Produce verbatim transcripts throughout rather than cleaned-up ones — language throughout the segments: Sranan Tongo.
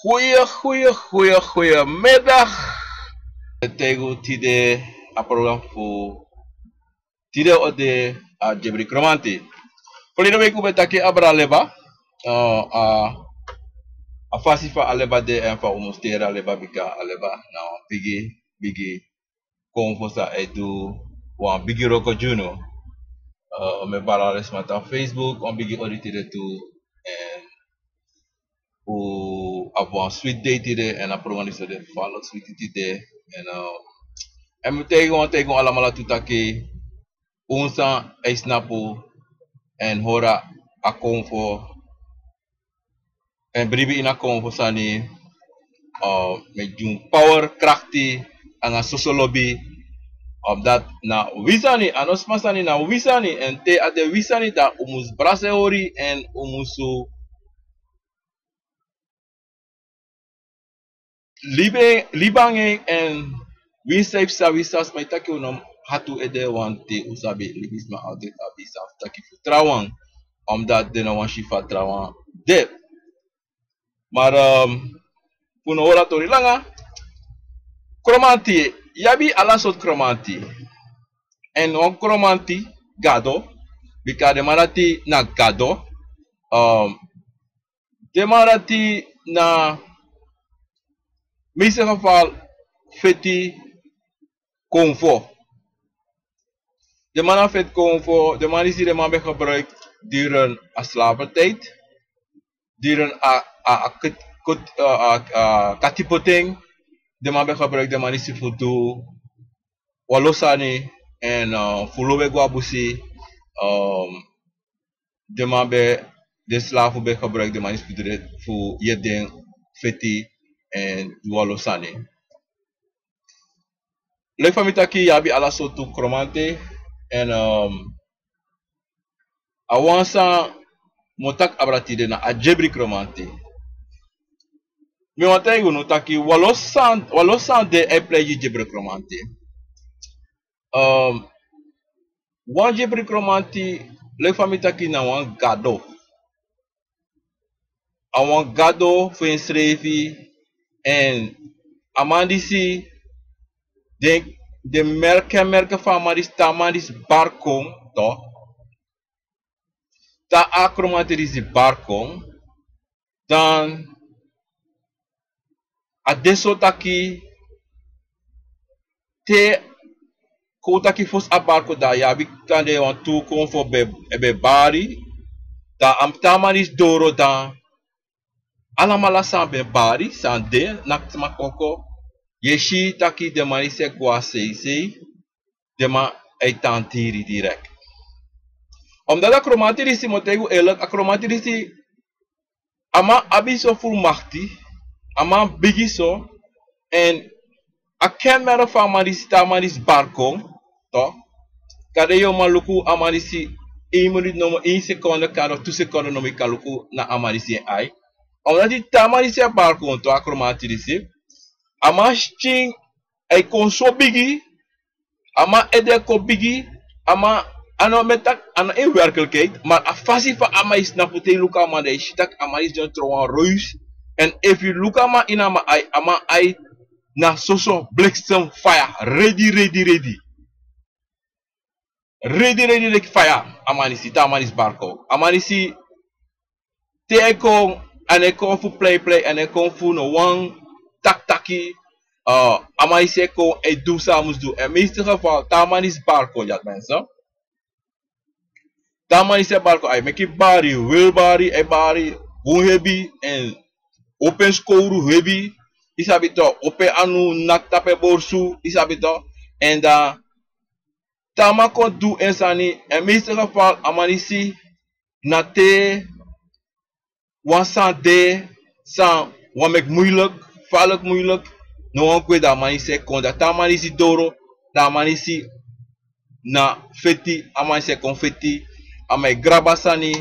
Goeie, goeie, goeie, goeie middag. Tegen tide a program fu tide ode a Jebri Kromanti. Verleden week we taki abra leba. Uh, a, a fasi fa a leba de en fa we musteren a leba bika a leba na wan bigi, bigi kon fosa e du wan bigi roko junu. Uh, me bara resmata Facebook, wan bigi odi tide tu. En u abi wan switi dei tide en a program disi o de falo switi tide. En, uh, en mi taigi wan taigi un alamala tu taki un san e snapu en hori a konfo en bribi ini a konfo sani, uh, mi e gi un power krakti anga soso lobi. Omdat na wi sani, a no sma sani, na wi sani. En te a de wi sani dan un mus brasa e hori en un musu libi, libi anga en. En winsi san yu psa winsi san sma e taki un no hati un ede, want te un sabi libisma altid abi san fu taki fu trawan. Omdat den no wani si fa trawan de. Maar, um, fu no hori a tori langa. Kromanti, yu abi ala sortu kromanti. En wan kromanti gado, bika den man dati na gado. Um, den man dati na meeste geval feti konfo. Den man na feti konfo, den man disi den man ben gebruik durende a slaventijd. Durende a, a, a, ket- ket- a, a, a katipoten, den man ben gebruik den man disi fu du wan lo sani. En, uh, fu lobi e go a busi, um, den man ben, den slafu ben gebruik den man disi fu du den, fu yere den feti en du wan lo sani. Leki fa mi taki yu abi ala sortu kromanti. En, um, a wan san mi o taki abra tide na a Jebri Kromanti. Mi wani taigi unu taki wan lo san, wan lo san de e plei gi Jebri Kromanti. Um, wan Jebri Kromanti, leki fa mi taki, na wan gado. A wan gado fu ensrefi. En a man disi, den, den merke, merke fu a man disi, te a man disi bari kon, toch. Te a Kromanti disi bari kon, dan a de so taki te kon taki fosi a bari kon, dan yu abi kande wantu konfo ben, ben bari. Dan a mus, te a man disi doro, dan alamala san ben bari, san de, nakti sma koko, yu e si taki den man disi e go a seisei, den man e tan tiri direkt. Omdat a Kromanti disi, mi o taigi unu eerlijk, a Kromanti disi, a man abi so furu makti, a man bigi so, en a kenmerk fu a man disi, te a man disi bari kon, toch. Kande yu o man luku a man disi, één minuut nomo, één seconde, kande tu seconde nomo yu kan luku na a man disi en ai. Omdat te a man disi e bari kon, toch, a Kromanti disi, a man skin e kon so bigi, a man ede e kon bigi, a man, a no, mi e taki, a no in werkelijkheid, maar a fasi fa a man e snapu, te yu luku a man dan yu si taki a man disi de tron wan reus. En efu yu luku a man ini a man ai, a man ai na soso bliksem faya, redi, redi, redi. Redi, redi leki faya, a man disi, te a man disi bari kon. A man disi, te a e kon, a no e kon fu pleiplei, a no e kon fu no wan takitaki, uh, a man disi e kon e du san a mus du. En meeste geval, te a man disi bari kon, ya mensen. Te a man disi e bari kon, a e meki bari, wel bari, a e bari bun hebi, en opo en skowru hebi, yu sabi toch, opo en anu, naki tapu en borsu, yu sabi toch. En dan te a man kon du en sani, en meeste geval, a man disi, na te wan sani de san wan meki moeilijk, gevaarlijk moeilijk, no wan gwe, dan a man disi e kon, dan te a man disi doro, dan a man disi na feti, a man disi e kon feti, a man e graba sani,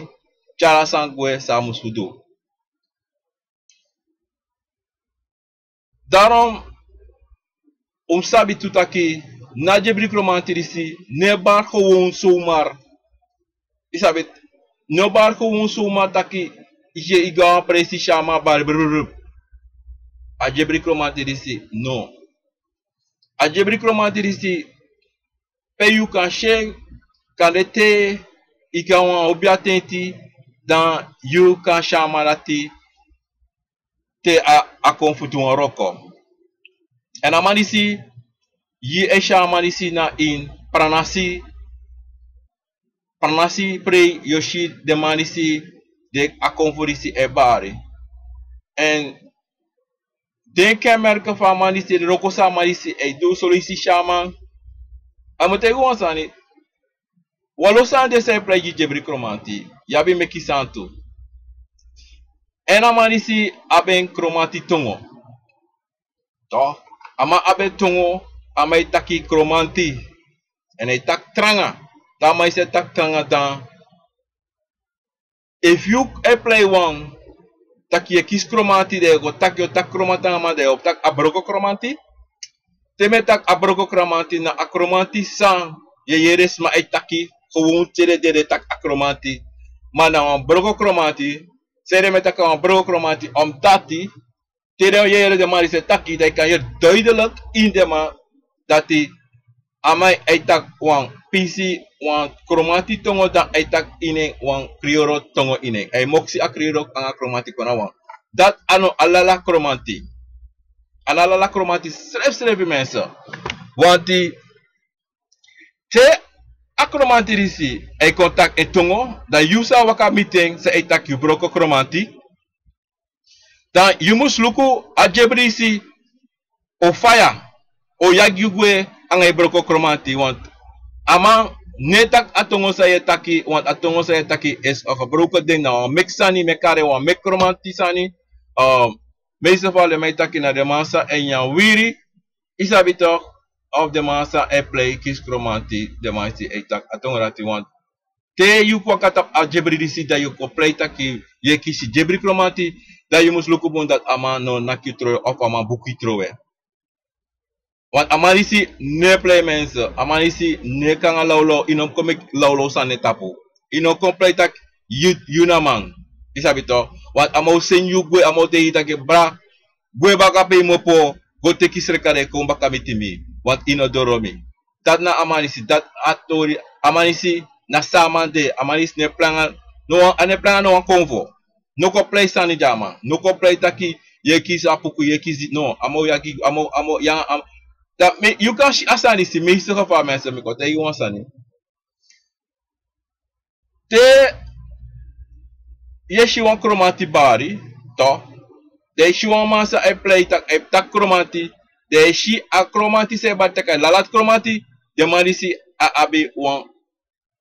tyari a sani gwe san a mus fu du. Daarom, un mus sabi tu taki, na Jebri Kromanti disi, no e bari gewoon zomaar. Yu sabi, no e bari gewoon zomaar taki, yu go a wan presi, yu si a man bari, brrr. A dyebri kromanti disi no. A dyebri kromanti disi pe yu kan si en, kande te yu kan wan obi atenti, dan yu kan si a man dati te a, a kon fu du wan wroko. Èn a man disi, yu e si a man disi na ini pranasi, pranasi prei yu o si den man disi, den a kon fu disi e bari. Èn den kenmerken fu a man disi, den wroko san a man disi e du, solusi si a man. A mu taigi wan sani. Wan lo sani de san e prei gi dyebri kromanti, yu abi meki santu. Èn a man disi abi en kromanti tongo. Toch, a man abi en tongo, a man e taki kromanti. Èn a e taki tranga. Te a man disi e taki tranga dan, efu yu e prei wan, taki yu e kisi kromanti, dan yu go taki, yu o taki kromanti nanga a man, dan yu o taki a broko kromanti. Te mi e taki a broko kromanti, na a kromanti san yu e yere sma e taki, gewoon te den dede, taki a kromanti. Ma na wan broko kromanti. San ede mi e taki a wan broko kromanti, omdati te den yere den man disi e taki, dan yu kan yere duidelijk ini den man dati a man e taki wan pisi, wan kromanti tongo, dan a e taki ini en wan krioro tongo ini en. A e moksi a krioro anga kromanti kon na wan. Dati a no ala kromanti. A no ala kromanti srefsrefi, mensen. Want te a kromanti disi e kon taki en tongo, dan yu sa waka miti en, san e taki yu broko kromanti. Dan yu mus luku a dyebri disi o faya, o yagi yu gwe anga yu broko kromanti. Want a man no e taki a tongo san yu e taki, want a tongo san yu e taki is a gebroken ding, na wan meki sani, mi e kari en wan meki kromanti sani. Meeste fali mi e taki na den man san e nyan wiri, yu sabi toch, of den man san e prei kisi kromanti, den man disi e taki a tongo dati. Want te yu kon waka tapu a dyebri disi, dan yu kon prei taki yu e kisi dyebri kromanti, dan yu mus luku bun dati a man no naki yu trowe of a man buku yu trowe. Want a man disi no e prei, mensen. A man disi no e kon anga lawlaw, yu no kon meki lawlaw sani na en tapu. Yu no kon prei taki yu, yu na man. Yu sabi toch. Want a man o seni yu gwe, a man o taigi yu taki: "Bra, gwe baka pe yu kmopo, go teki sreka, dan yu kon baka miti mi, want yu no doro mi." Dati na a man disi, dati a tori. A man disi na san a man de, a man disi no e prei anga no wan, a no e prei anga no wan konfo. No kon prei sani gi a man, no kon prei taki yu e kisi a puku, yu e kisi, no, a man o yagi, a man o, a man o, ya, a man. Dan mi, yu kan si a sani disi, meeste geval, mensen, mi kon taigi wan sani. Te yu e si wan kromanti bari, toch, dan yu si wan man san e prei taki, e taki kromanti, dan yu si a kromanti san e bari taki a e lalat kromanti, den man disi a abi wan,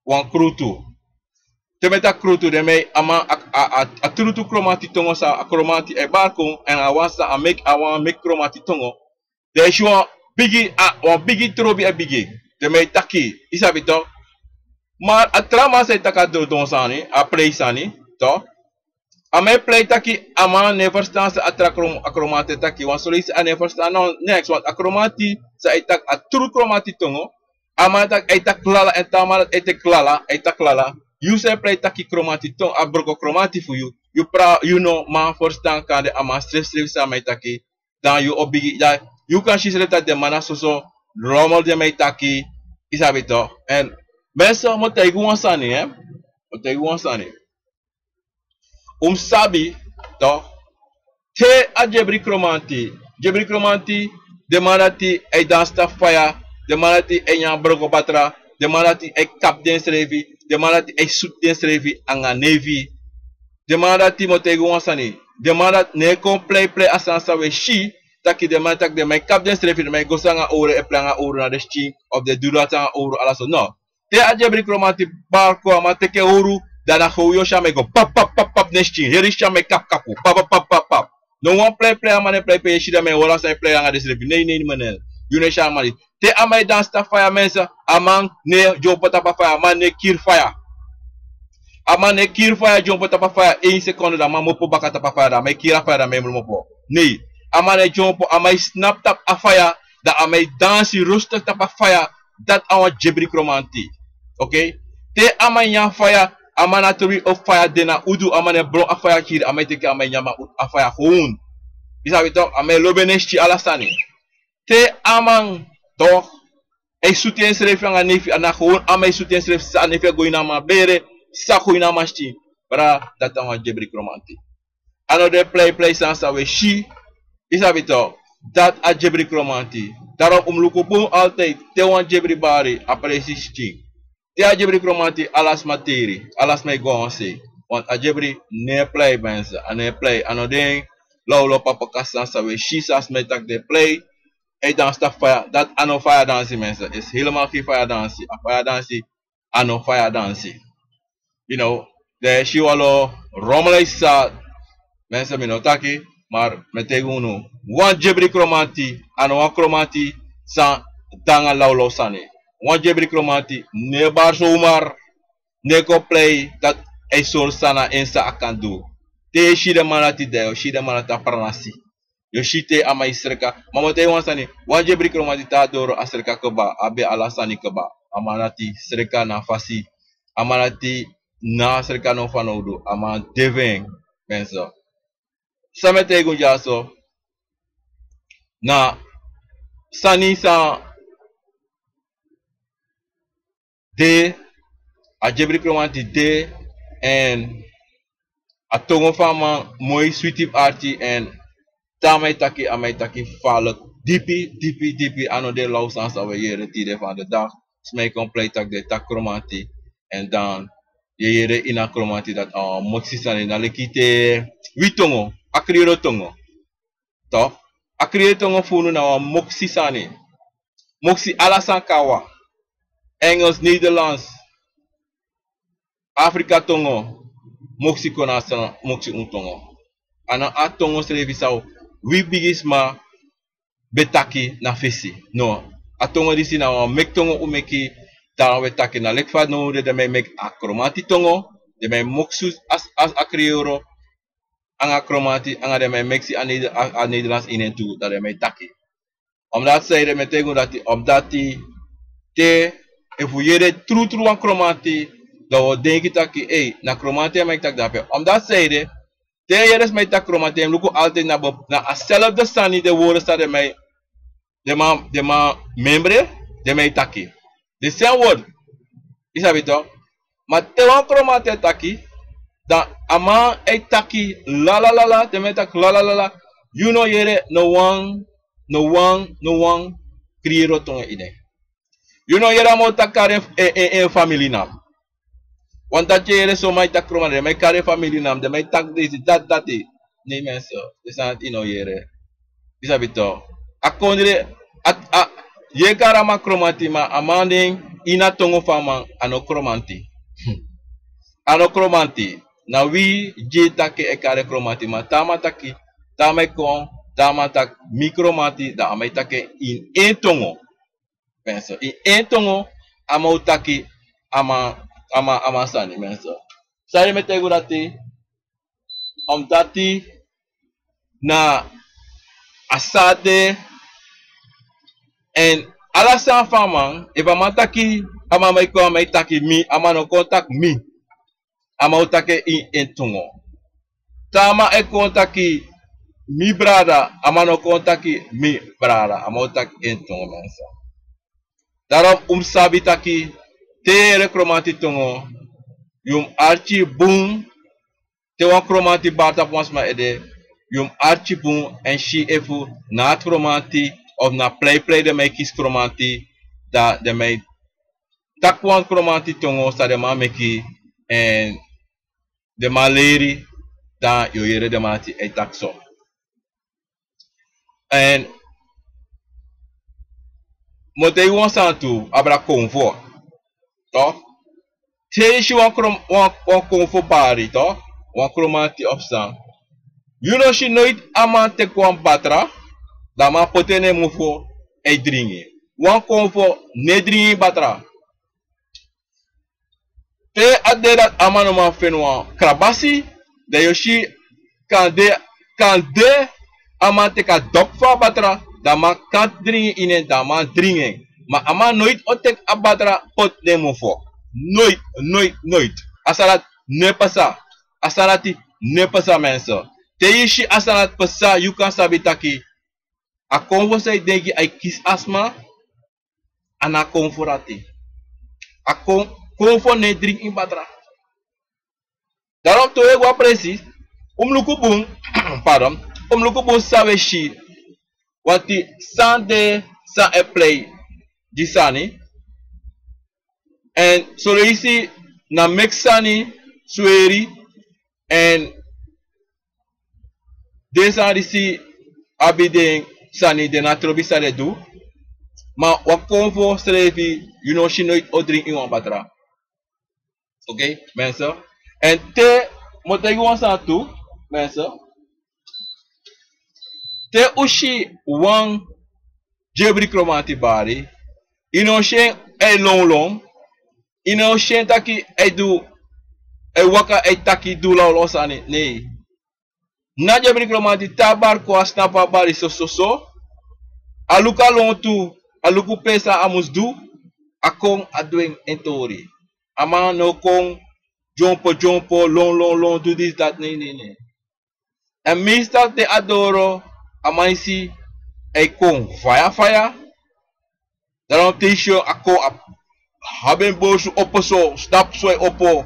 wan krutu. Te mi e taki krutu, den man, a, a, a, a trutu kromanti tongo san a kromanti e bari kon, èn a wan san a meki, a wan meki kromanti tongo. Dan yu si wan bigi, a, wan bigi trobi e bigi. Den man e taki, yu sabi toch. Ma a tra man san e taki a dodon sani, a prei sani, toch. A man e prei taki a man no e ferstan san a tra krom-, a kromanti e taki. Wan solusi a no e ferstan, no, niks, want a kromanti san e taki a tru kromanti tongo. A man e taki, a e taki lala, èn te a man e taki lala, a e taki lala. Yu san e prei taki kromanti tongo, a broko kromanti fu yu. Yu pra-, yu no man ferstan kande a man srefsrefi san a man e taki. Dan yu o bigi, dan yu kan si srefi taki den man na soso rommel den man e taki, yu sabi toch. Èn mensen, mi o taigi wan sani, hè. Mi o taigi wan sani. Un mus sabi toch, te a dyebri kromanti, dyebri kromanti, den man dati e dansi tapu faya, den man dati e nyan broko batra, den man dati e kapu densrefi, den man dati e sutu densrefi anga nefi. Den man dati, mi o taigi wan sani, den man dati no e kon pleiplei a sani san wi e si, taki den man taki den man e kapu densrefi, den man e go so anga owru, e prei anga owru na den skin, of den du dati anga owru, ala so, no. Te a dyebri kromanti bari kon, a man teki owru, dan na how yu o si a man e go pap, pap, pap, pap, na en skin. Heri skin a man e kapu kapu, pap, pap, pap, pap, pap. No wan pleiplei a man e prei pe yu e si den man e hori a sani e prei anga densrefi. Nei, nei, meneer. Yu no e si a man disi. Te a man e dansi tapu faya, mensen, a man no e dyompo tapu a faya, a man no e kiri faya. A man no e kiri faya, dyompo tapu a faya, één seconde, dan a man kmopo baka tapu a faya, dan a man e kiri a faya, dan a man e kmopo. Nei. A man no e dyompo, a man e snapu tapu a faya, dan a man e dansi rustig tapu a faya, dati a wan dyebri kromanti. Oké? Te a man nyan faya, a man no e trobi of faya de na udu, a man no e bron a faya kiri, a man e teki, a man e nyan a udu, a faya gewoon. Yu sabi tok, a man e lobi en nesti, ala sani. Te a man tok, a e sutu ensrefi anga nefi, a na gewoon a man e sutu ensrefi, san a nefi e go ini a man bere, san go ini a man skin. Bra, dati na wan dyebri kromanti. A no de pleiplei sani san wi e si. Yu sabi tok, dati a dyebri kromanti. Daarom un mus luku bun altijd, te wan dyebri bari, a presi skin. Te a dyebri kromanti, ala sma teri, ala sma e go a wan sei. Want a dyebri no e plei, mensen, a no e plei, a no den lawlaw papakasi sani san wi e si san sma e taki den e plei. A e dansi taki faya, dati a no faya dansi, mensen, is helemaal geen faya dansi. A faya dansi, a no faya dansi. You know, den e si wan lo rommel e si san, mensen, mi no taki, maar mi e taigi unu. Wan dyebri kromanti, a no wan kromanti san de anga lawlaw sani. Wan dyebri kromanti no e bari zomaar, no e kon plei, dati a e sori san na en san a kan du. Te yu e si den man dati de, yu e si den man dati a pranasi. Yu e si te a man e sreka. Ma mi o taigi wan sani, wan dyebri kromanti, te a doro a sreka kaba, a abi ala sani kaba. A man dati sreka na fasi. A man dati no sreka no fanowdu. A man de fu en, mensen. San mi e taigi un dyaso, na sani san de, a dyebri kromanti de, èn a tongo fu a man moi, switi fu arki, èn te a man e taki, a man e taki falek dipi, dipi, dipi. A no de law sani san wi e yere tide van de dag. Sma e kon plei taki den e taki kromanti, èn dan yu e yere ini a kromanti dati a wan moksi sani, na leki te wi tongo, a kriyoro tongo. Toch? A kriyoro tongo fu unu na wan moksi sani. Moksi ala sani kawa. Engels, Nederlands, Afrika tongo, moksi kon na san, moksi un tongo. A no a tongo srefi san wi bigisma ben taki na fesi. No. A tongo disi na wan meki tongo un meki, dan wi e taki na leki fa now den man e meki a kromanti tongo, den man e moksi a, a, a kriyoro, anga kromanti, anga den man e meki a Neder-, a, a Nederlands ini en tu, dan den man e taki. Omdati san ede mi e taigi un dati, omdati te, efu yu yere trutru wan kromanti, dan wi o denki taki, ei, na kromanti a man e taki dape. Omdati san ede, te yu yere sma e taki kromanti, yu mus luku altijd na be-, na a selfde sani, den word san den man e, den man, den man memre, den man e taki. Den same word. Yu sabi toch? Ma te wan kromanti e taki, dan a man e taki lalalala, te a man e taki lalalala, yu no yere no wan, no wan, no wan kriyoro tongo ini en. Yu no yere a man o taki kari en, en, en, en famili nam. Want dati yu e yere son man e taki kromanti, den man e kari en famili nam, den man e taki disi, dati, dati. Nee mensen, den sani dati yu no yere. Yu sabi toch. A kondre, a, a, yu e kari a man kromanti, ma a man nen ini a tongo fu a man, a no kromanti. A no kromanti. Na wi gi taki e kari kromanti, ma te a man taki, te a man e kon, te a man taki mi kromanti, dan a man e taki en ini en tongo. Mensen, ini en tongo, a man o taki a man, a man, a man sani, mensen. San ede mi e taigi un dati, omdati na a san de, èn ala sani fu a man, efu a man taki, a man e kon, a man e taki mi, a man no kon taki mi. A man o taki en ini en tongo. Te a man e kon taki mi brada, a man no kon taki mi brada, a man o taki en tongo, mensen. Daarom un mus sabi taki, te yu e yere kromanti tongo, yu mus arki bun, te wan kromanti bari tapu wan sma ede, yu mus arki bun, èn si efu na ati kromanti, of na pleiplei den man e kisi kromanti, dan den man e taki wan kromanti tongo san den man meki, èn den man leri, dan yu o yere den man dati e taki so. Èn mi o taigi wan sani tu, abra konfo. Toch? Te yu si wan krom-, wan, wan konfo bari, toch? Wan kromanti of san. Yu no si noiti a man teki wan batra, dan a man poti en na en mofo, e dringi. Wan konfo no e dringi batra. Te a de dati a man no man feni wan krabasi, dan yu o si kande, kande a man teki a dopu fu a batra, dan a man kan dringi ini en, dan a man dringi en. Ma a man noiti o teki a batra poti na en mofo. Noiti, noiti, noiti. A sani dati no e pasa. A sani dati no e pasa, mensen. Te yu si a sani dati pasa, yu kan sabi taki a konfo san yu denki a e kisi a sma, a no a konfo dati. A kon, konfo no e dringi ini batra. Daarom te un e go a presi, un mus luku bun, pardon, un mus luku bun san un e si. Wanti san de san e plei gi sani. Èn son leisi na meki sani, sweri, èn den sani disi abi den sani, den no trobi san den du. Ma wan konfo srefi, yu no si noiti o dringi ini wan batra. Oké, mensen. Èn te, mi o taigi wan sani tu, mensen. Te un si wan dyebri kromanti bari, yu no si en e lonlon, yu no si en taki e du, e waka, e taki, du lawlaw sani, nei. Na dyebri kromanti, te a bari kon, a snapu a bari sososo, a luku a lontu, a luku pe san a mus du, a kon, a du en tori. A man no kon dyompo dyompo, lon lon lon, du disi dati, nei, nei, nei. Èn meestal te a doro, a man disi e kon faya faya. Daarom te yu si a kon, a abi en borsu opo so, snapu so e opo.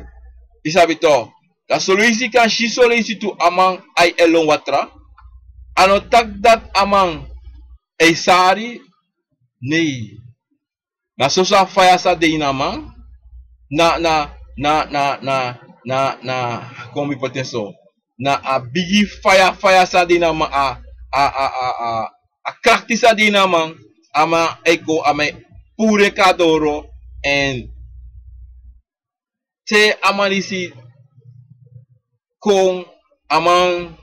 Yu sabi tok. Dan son leisi yu kan si son leisi tu a man ai e lon watra. A no taki dati a man e sari, nei. Na soso a faya san de ini a man. Na, na, na, na, na, na, na, kon mi poti en so. Na a bigi faya, faya san de ini a man, a, a, a, a, a, a krakti san de ini a man, a man e kon, a man e puru en kon na doro, èn te a man disi kon, a man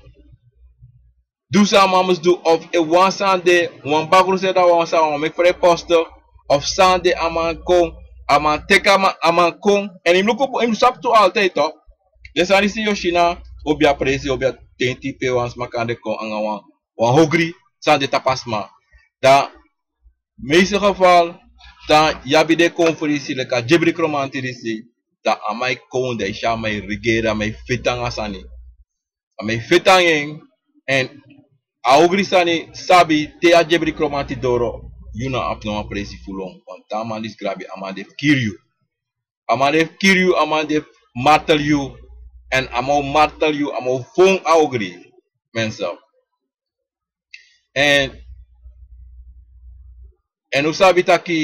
du san a man mus du, of efu wan sani de, wan bakru sani de, wan sani, wan meki frijpost, of san de, a man kon, a man teki a man, a man kon, èn yu mus luku, yu mus sabi tu altijd tok. Den sani disi yu o si na obi a presi, obi a tenti pe wan sma kan de kon nanga wan, wan ogri san de tapu a sma. Dan meeste geval, dan yu abi den konfo disi, leki a dyebri kromanti disi, dan a man e kon, dan yu si a man e regeri, a man e feti nanga sani. A man e feti nanga en, èn a ogri sani sabi te a dyebri kromanti doro, yu no abi no wan presi fu lon, want a man disi grabi, a man de fu kiri yu. A man de fu kiri yu, a man de fu martel yu, èn a man o martel yu, a man o fon a ogri, mensen. Èn, èn un sabi taki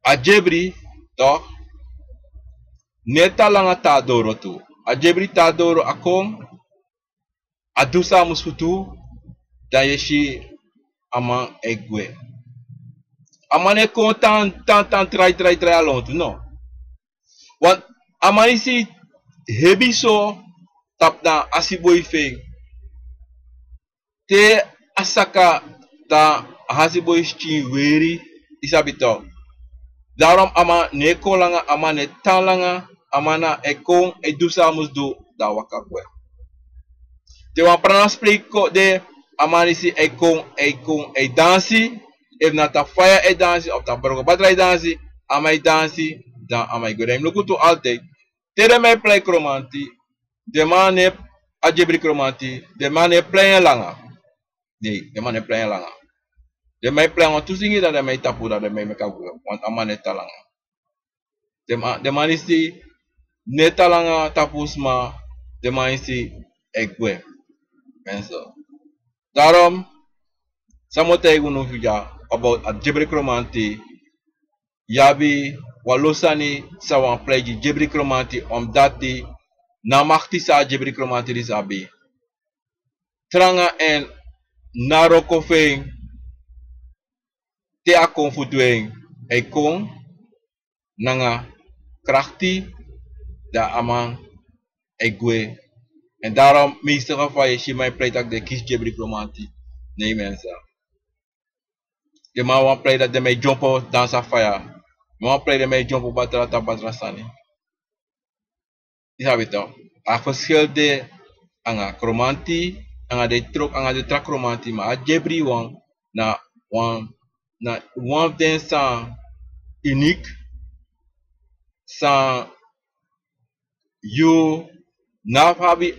a dyebri, tok, no e tan langa te a doro tu. A dyebri te a doro a kon, a du san a mus fu du, dan yu e si a man e gwe. A man no e kon tan, tan, tan, trai, trai, trai a lontu, no. Want a man disi hebi so tapu na a asiboi fu en. Te a saka, dan a asiboi skin weri, yu sabi tok. Daarom a man no e kon langa, a man no e tan langa, a man na e kon, e du san a mus du, dan a waka gwe. Te wan prakspreki kon de, a man disi e kon, e kon, e dansi, efu na tapu faya e dansi, of tapu broko batra e dansi, a man e dansi, dan a man e gwe. Dan yu mus luku tu altijd, te den man e plei kromanti, den man no e, a dyebri kromanti, den man no e plei en langa. Nei, den man no e plei en langa. Den man e plei wantu singi, dan den man e tapu, dan den man e meki a gwe, want a man no e tan langa. Den man, den man disi no e tan langa tapu sma, den man disi e gwe. Mensen. Daarom, san mi o taigi unu fu dya, about a dyebri kromanti, yu abi wan lo sani san wani plei gi dyebri kromanti, omdat na a makti san a dyebri kromanti disi abi. Tranga èn na wroko fu en, te a kon fu du en, a e kon nanga krakti, dan a man e gwe. Èn daarom meeste geval yu e si man e plei taki den kisi dyebri kromanti. Nei, mensen. Den man wani plei dati den man e dyompo dansi a faya. Den man wani plei den man e dyompo batra, tapu batra sani. Yu sabi tok. A verschil de anga kromanti, anga den tro, anga den tra kromanti, ma a dyebri wan na wan, na wan fu den san uniek, san yu no abi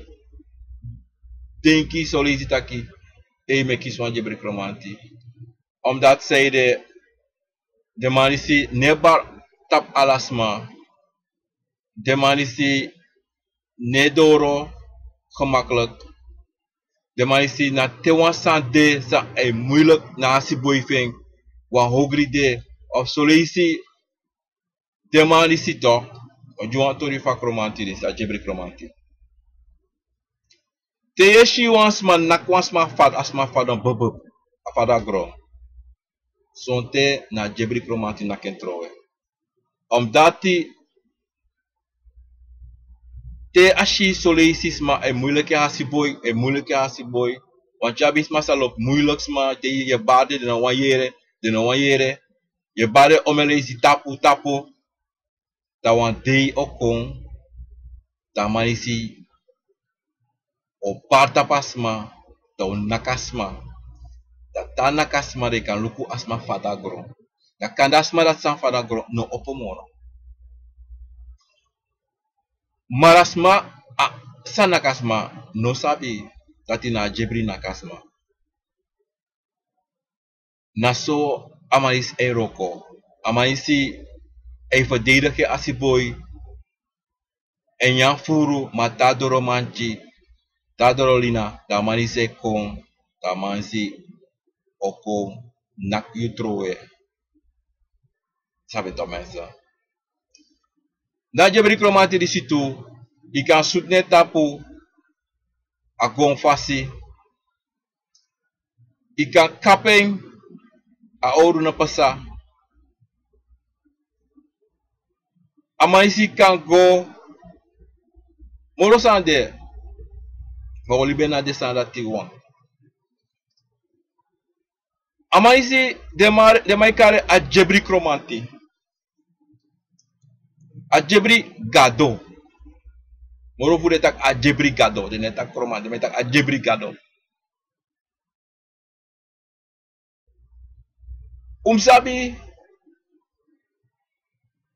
denki soleisi taki e meki sma dyebri kromanti. Omdat zij de, de man disi no e bari tapu ala sma. De man disi no e doro gemakkelijk. De man disi na te wan sani de san e moeilijk na a siboi fu en. Wan hogri de of soleisi. De man disi toch o gi wan tori fu a kromanti disi, a dyebri kromanti. Te yu e si wan sma naki wan sma fadon, a sma fadon bubub, a fadon a gron. Sonte na dyebri kromanti naki en trowe. Omdat te a si soleisi sma e moeilijk e hasi boi, e moeilijk e hasi boi. Want yu abi sma sa lobi moeilijk sma, te yu e bari den, den no wani yere, den no wani yere. Yu e bari den omeni leisi tapu, tapu. Dan wan dei o kon, dan a man disi o bari tapu a sma, dan o naki a sma. Dan te a naki a sma, dan yu kan luku a sma fadon a gron. Dan kande a sma dati san fadon a gron no opo moro. Ma a sma, a, san naki a sma, no sabi dati na a dyebri naki a sma. Na so a man disi e wroko. A man disi e verdedig a siboi. E nyan furu, ma te a doro manti, te a doro lina, dan a man disi e kon, dan a man disi o kon naki yu trowe. Sabi toch mensen. Dan a dyebri kromanti disi tu, yu kan sutu en tapu a gon fasi. Yu kan kapu en, a owru no pasa. A man disi kan go moro sani de. Ma wi o libi en na den sani dati wan. A man disi, den man, den man e kari en a dyebri kromanti. A dyebri gado. Moro fu den taki a dyebri gado, den no e taki kromanti, den man e taki a dyebri gado. Un mus sabi,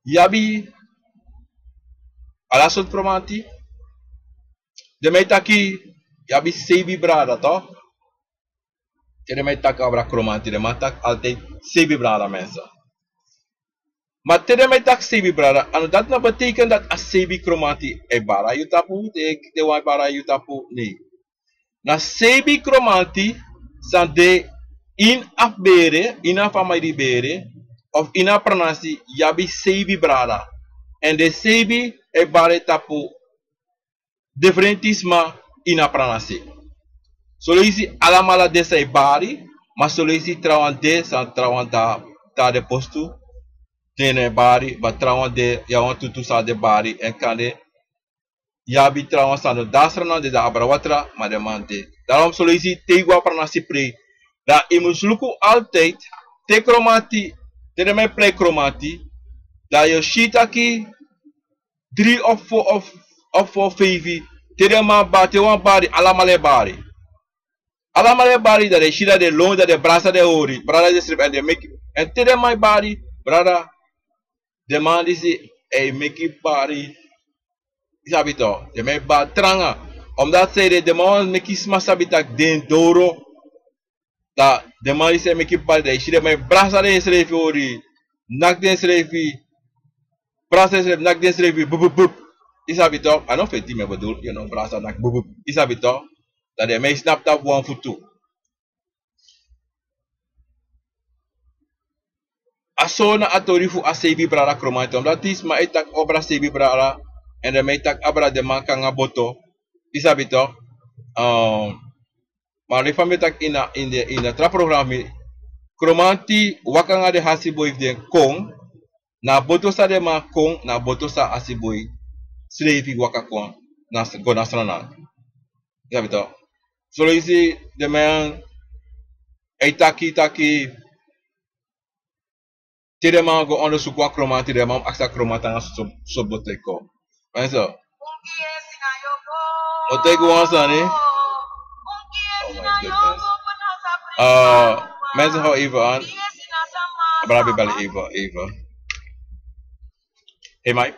yu abi ala sortu kromanti. Den man e taki yu abi seibi brada, toch? Te den man e taki abra kromanti, den man taki altijd seibi brada, mensen. Ma te den man e taki seibi brada, a no, dati no betekent dati a seibi kromanti e bari na yu tapu, te, te wan e bari na yu tapu, nee. Na seibi kromanti san de ini a bere, ini a famiri bere, of ini a pranasi, yu abi seibi brada. Èn den seibi e bari tapu diferenti sma ini a pranasi. Soleisi alamala de san e bari, ma soleisi trawan de san trawan ta, ta de postu, den no e bari, ma trawan de, yu abi wantu tu san de bari, èn kande yu abi trawan san no de a Sranan, den de abra watra, ma den man de. Daarom soleisi te yu go a pranasi prei, dan yu mus luku altijd, te kromanti, te den man e prei kromanti, dan yu o si taki dri of fo of, of fo feifi, te den man bari, te wan bari, alamala e bari. Alamala e bari, dan den si dati den lon, dan den brasa den hori, brada den srefi èn den meki. Èn te den man e bari, brada, den man disi e meki bari, yu sabi toch, den man e bari tranga. Omdat zij de, den man wani meki sma sabi taki den doro. Dan den man disi e meki bari, dan yu si den man e brasa densrefi hori, naki densrefi, brasa densrefi, naki densrefi, bup, bup, bup. Yu sabi toch, a no feti mi e bedoel, yu no, brasa naki, bup, bup. Yu sabi toch, dan den man e snapu tapu wan fu tu. A so na a tori fu a seibi brada kromanti, omdat sma e taki abra seibi brada, èn den man e taki abra den man kon nanga boto. Yu sabi toch, ehm, ma leki fa mi e taki ini a, ini a, ini a tra programa, kromanti waka nanga den hasi boi fu den kon, na boto san den man kon, na boto san a hasi boi srefi waka kon, na s-, go na Sranan. Yu sabi toch. Soleisi den man e taki, taki, te den man go ondersuku a kromanti, den man aksi a kromanti nanga so, so boto e kon. Mensen. Boto e kon wan sani. Oh my goodness. Uh, mensen, hou even aan. Abra, bel even, even. Hey, Mike.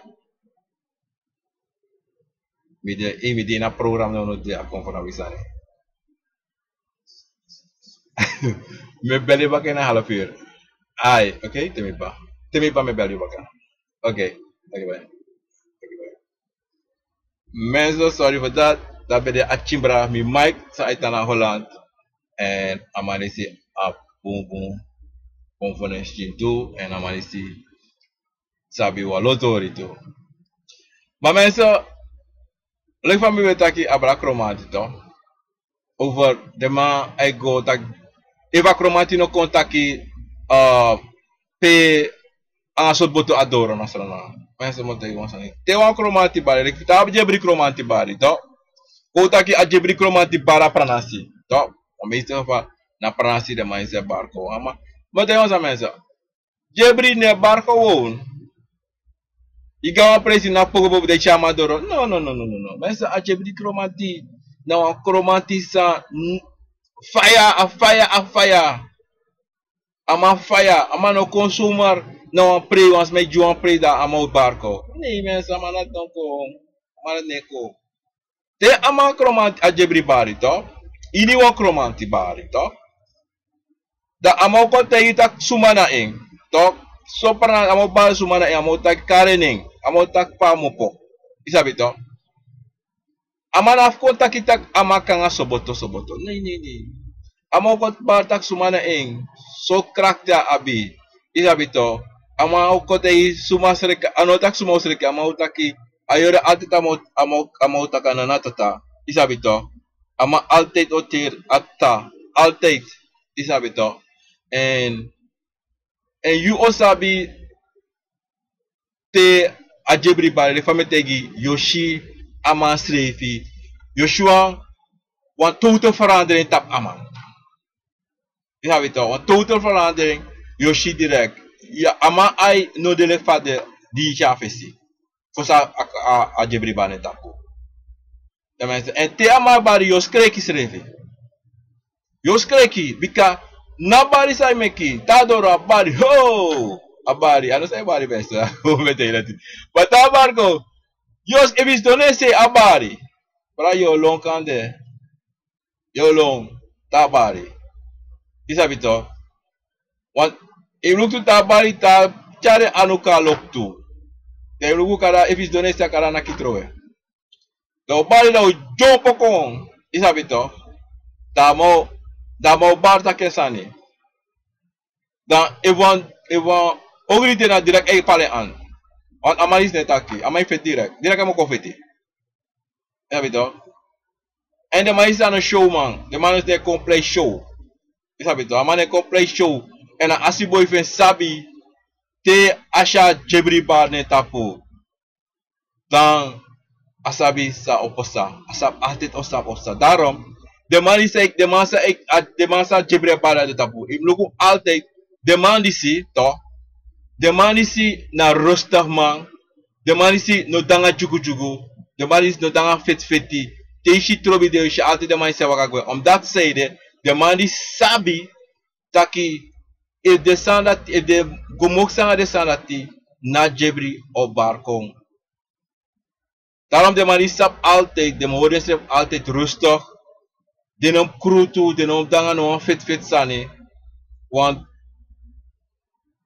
Mi de, eh, mi de na program, no, no, de a kon fu na wi sani. Mi e beli baka ini a half uur. Ai, oké, te mi pa. Te mi pa mi e beli baka. Oké, oké, bye. Oké, bye. Mensen, sorry voor dat. Dat ben de Achimbra, mijn mic, sa uit naar Holland. En a man disi abi bunbun, bunbun fu nen skin tu, en a man disi sabi wan lo tori tu. Ma mensen, leki fa mi ben taki abra Kromanti toch? Over den man e go taki, efu a Kromanti no kon taki, eh, pe anga sortu boto a doro na Sranan. Mensen, mi o taigi wan sani. Te wan Kromanti bari, leki fa yu abi Jebri Kromanti bari toch? Kon taki a Jebri Kromanti bari a pranasi toch? Wan meeste geval na pranasi den man e bari kon. Ma mi o taigi wan sani, mensen. Jebri no e bari gewoon. Yu go na wan presi, na poku poku den e tyari a man doro. No, no, no, no, no, no. Mensen, a Jebri Kromanti na wan Kromanti san, n-, faya, a faya, a faya. A man faya, a man no kon zomaar na wan prei, wan sma e gi wan prei dan a man o bari kon. Nee, mensen, a man no e kon. A man no e kon. Te a man Kromanti, a Jebri bari toch? Ini wan Kromanti bari toch? Dan a man o kon taigi yu taki suma na en toch? So pranasi, a man o bari suma na en, a man o taki kari en nen, a man o taki pe a mopo. Yu sabi toch? A man no abi fu kon taki taki a man kon anga soboto, soboto. Nee, nee, nee. A man o kon bari taki suma na en, so krakti a abi. Yu sabi toch? A man o kon taigi suma sreki, a no o taki suma o sreki, a man o taki, a yere altijd a man o, a man o, a man o taki a nana tata. Yu sabi toch? A man altijd o teri a tata. Altijd. Yu sabi toch? En, en yu o sabi te a Jebri bari, leki fa mi e taigi yu, yu o si a man srefi. Yu o si wan, wan total verandering tapu a man. Yu sabi toch, wan total verandering, yu o si direct. Ya, a man ai no de leki fa a de di yu si a fesi. Fosi a, a, a Jebri bari na en tapu. Ya, mensen, en te a man bari, yu o skreki srefi. Yu o skreki, bika na bari san yu meki, te a doro a bari, ho! A bari, a no san yu bari beste, o mete yu dati. Ma te a bari kon, yu o s-, efu yu sidon na en sei a bari. Bra, yu o lon kande. Yu o lon, te a bari. Yu sabi toch? Want, yu luku tu te a bari, te a tyari en anu kon a loktu. Dan yu luku kaba, efu yu sidon na en sei a kaba naki trowe. Dan a o bari, dan a o dyompo kon. Yu sabi toch? Dan a man o, dan a man o bari taki en sani. Dan efu wan, efu wan ogri de, na direct a e pali en an. Want a man disi no e taki, a man e feti direct. Direct a man o kon feti. Yu sabi toch? En den man disi a no showman. Den man disi e kon plei show. Yu sabi toch? A man e kon plei show. En a asiboi fu en sabi te a si a Jebri bari na en tapu. Dan a sabi san o pasa. A sabi altijd san o pasa. Daarom, den man disi, den man san, a, den man san Jebri e bari na den tapu. Yu mus luku altijd, den man disi, toch? Den man disi na rustig man. Den man disi no de nanga dyugudyugu. Den man disi no de nanga fetifeti. Te yu si trobi de, yu si altijd den man disi e waka gwe. Omdat san ede, den man disi sabi taki efu den sani dati, efu den go mokisi nanga den sani dati, na Jebri o bari kon. Daarom den man disi sabi altijd, den man hori densrefi altijd rustig. Den no mus krutu, den no mus de nanga no wan fetifeti sani. Want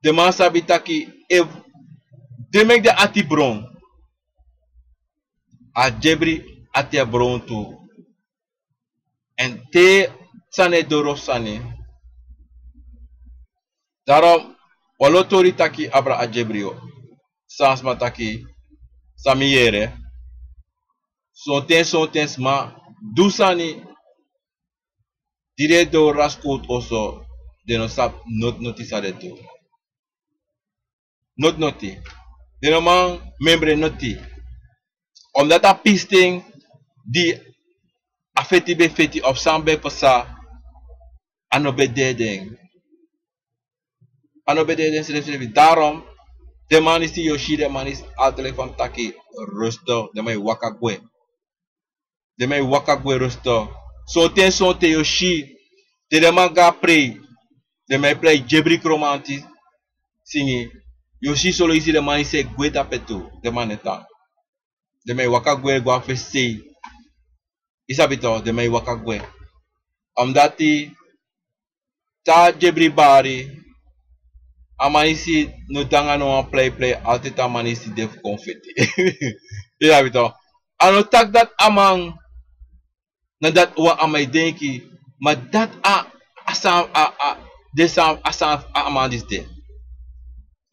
den man sabi taki efu den meki den ati bron, a Jebri ati e bron tu. En te sani e doro sani. Daarom, wan lo tori taki abra a Jebri o. San sma taki, san mi yere. Sonten, sonten sma du sani, di den e doro a skowtu oso, den no sabi noti noti san den e doro. Noti noti. Den no man memre noti. Omdat a pisten di a feti ben feti of san ben pasa, a no ben de den. A no ben de den srefsrefi. Daarom, den man disi yu o si, den man disi altijd, leki fa mi taki, rustig, den man e waka gwe. Den man e waka gwe rustig. Sonten, sonten yu o si, te den man go a prei, den man e prei Jebri Kromanti singi. Yu o si solengisi den man disi e gwe dape tu, den man e tan. Den man e waka gwe go a fesi sei. Yu sabi toch, den man e waka gwe. Omdat Te a dyebri bari, a man disi no de nanga no wan pleiplei, altide a man disi de fu kon feti. Yu sabi to. A no taki dati a man, na dati wan a man e denki, ma dati a, a san, a, a, den san, a san a man disi de.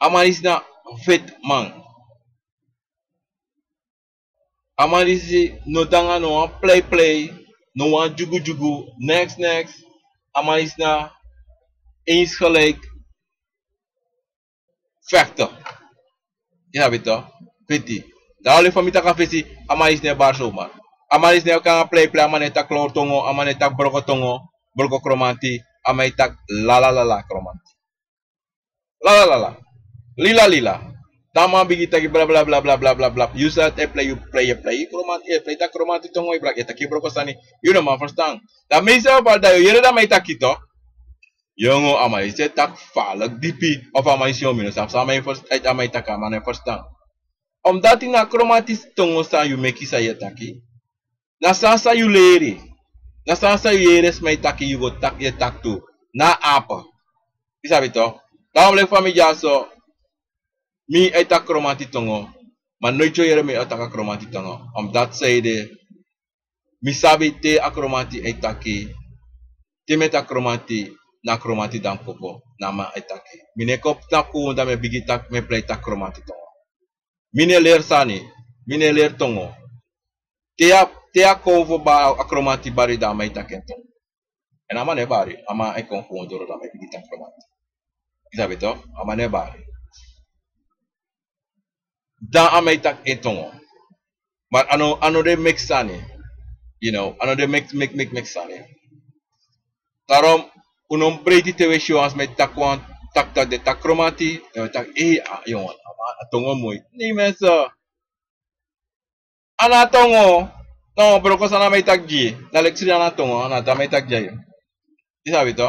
A man disi na feti man. A man disi no de nanga no wan pleiplei, no wan dyugudyugu, neks, neks. A man disi na eens gelijk vechten. Yu sabi to, feti. Dan wan leisi fa mi taki a fesi, a man disi no e bari zomaar. A man disi no e kon nanga pleiplei, a man no e taki lori tongo, a man no e taki broko tongo, broko Kromanti, a man e taki lala lala Kromanti. Lala lala. Lila lila. Dan a man bigin taki bla bla bla. Yu sa e plei, yu plei, yu plei Kromanti, yu e plei taki Kromanti tongo, yu taki broko sani. Yu no man ferstan. Dan mi srefi, dan yu yere dan a man e taki to. Yongo, a man disi e taki falek dipi. Of a man disi, mi no sabi san a man e fers-, a man e taki, a man no e ferstan. Omdati na Kromanti tongo san yu meki san yu e taki. Na san san yu leri. Na san san yu yere sma e taki, yu go taki, yu e taki tu. Na ape. Yu sabi to. Daarom leki fa mi dyaso, mi e taki Kromanti tongo. Ma noiti yu o yere mi e taki a Kromanti tongo. Omdati san ede, mi sabi te a Kromanti e taki, te mi e taki Kromanti, na Kromanti dan mi koko, na a man e taki. Mi no e kon tapu dan mi e bigin taki, mi e plei taki Kromanti tongo. Mi no e leri sani, mi no e leri tongo. Te a, te a kon fu ba-, a Kromanti bari dan a man e taki en tongo. Èn a man no e bari, a man e kon fu ondoro dan a man e bigin taki Kromanti. Yu sabi to, a man no e bari. Dan a man e taki en tongo. Ma a no, a no de meki sani. You know, a no de meki, meki, meki, meki sani. Daarom, un no mus breiti te un e si wan sma e taki wan taki, taki den taki Kromanti, dan un e taki, ei, a, yongo, a man, a tongo moi. Nee mensen. A no a tongo, no, broko sani a man e taki gi yu. Na leki srefi a no a tongo, a no a tongo a man e taki gi yu. Yu sabi to.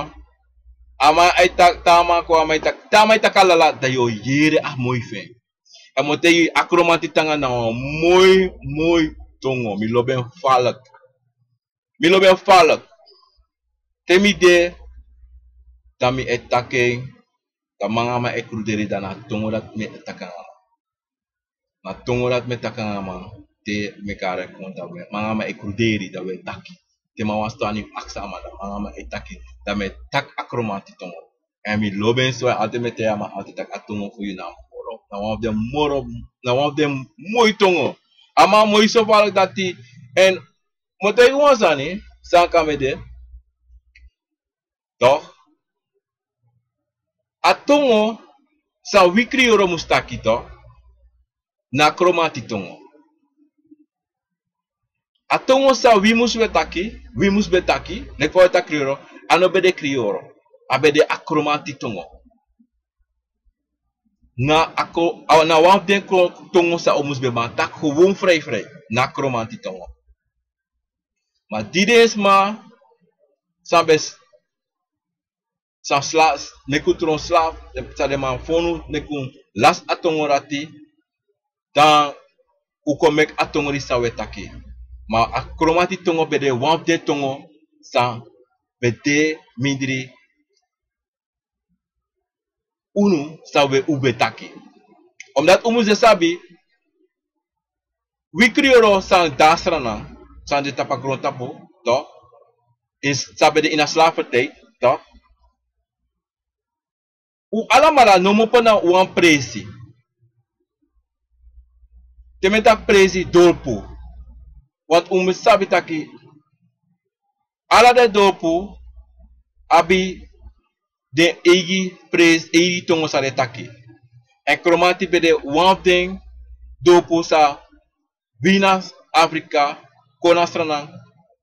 A man e taki, te a man kon, a man e taki, te a man e taki a lala, dan yu o yere a moi fu en. Èn mi o taigi yu, a Kromanti tongo na wan moi, moi tongo. Mi lobi en falek. Mi lobi en falek. Te mi de, dan mi e taki en, dan mi nanga a man e kruderi, dan na tongo dati mi e taki nanga a man. Na tongo dati mi e taki nanga a man, te mi e kari en kon, dan mi nanga a man e kruderi, dan mi e taki. Te mi wani sani aksi a man, dan mi nanga a man e taki, dan mi e taki a Kromanti tongo. Èn mi lobi en so, èn altide mi e taigi a man, altide taki a tongo fu yu na moro. Na wan fu den moro, na wan fu den moi tongo. A man moi so falek dati, èn mi o taigi wan sani, san kan mi de. Toch? A tongo san wi Kriyoro mus taki, toch? Na Kromanti tongo. A tongo san wi mus be taki, wi mus be taki, leki fa wi e taki Kriyoro, a no be de Kriyoro. A be de a Kromanti tongo. Na a ko-, a, na wan fu den ko-, tongo san un mus be man taki gewoon vrij vrij. Na Kromanti tongo. Ma di den sma san be s-, san sla-, meki un tron slafu, san den man fonu, meki un lasi a tongo dati, dan un kon meki a tongo disi san wi e taki. Ma a Kromanti tongo be de wan fu den tongo san be de mindri unu san wi, un be taki. Omdat un mus e sabi, wi Kriyoro san de na Sranan, san de tapu a grontapu, toch? San be de ini a slavernij, toch? Un alamala no mus opo na wan presi. Te mi e taki presi, dorpu. Want un mus sabi taki ala den dorpu abi den eigi presi, eigi tongo san den taki. Èn Kromanti be de wan fu den dorpu san wi na Afrika, kon na Sranan,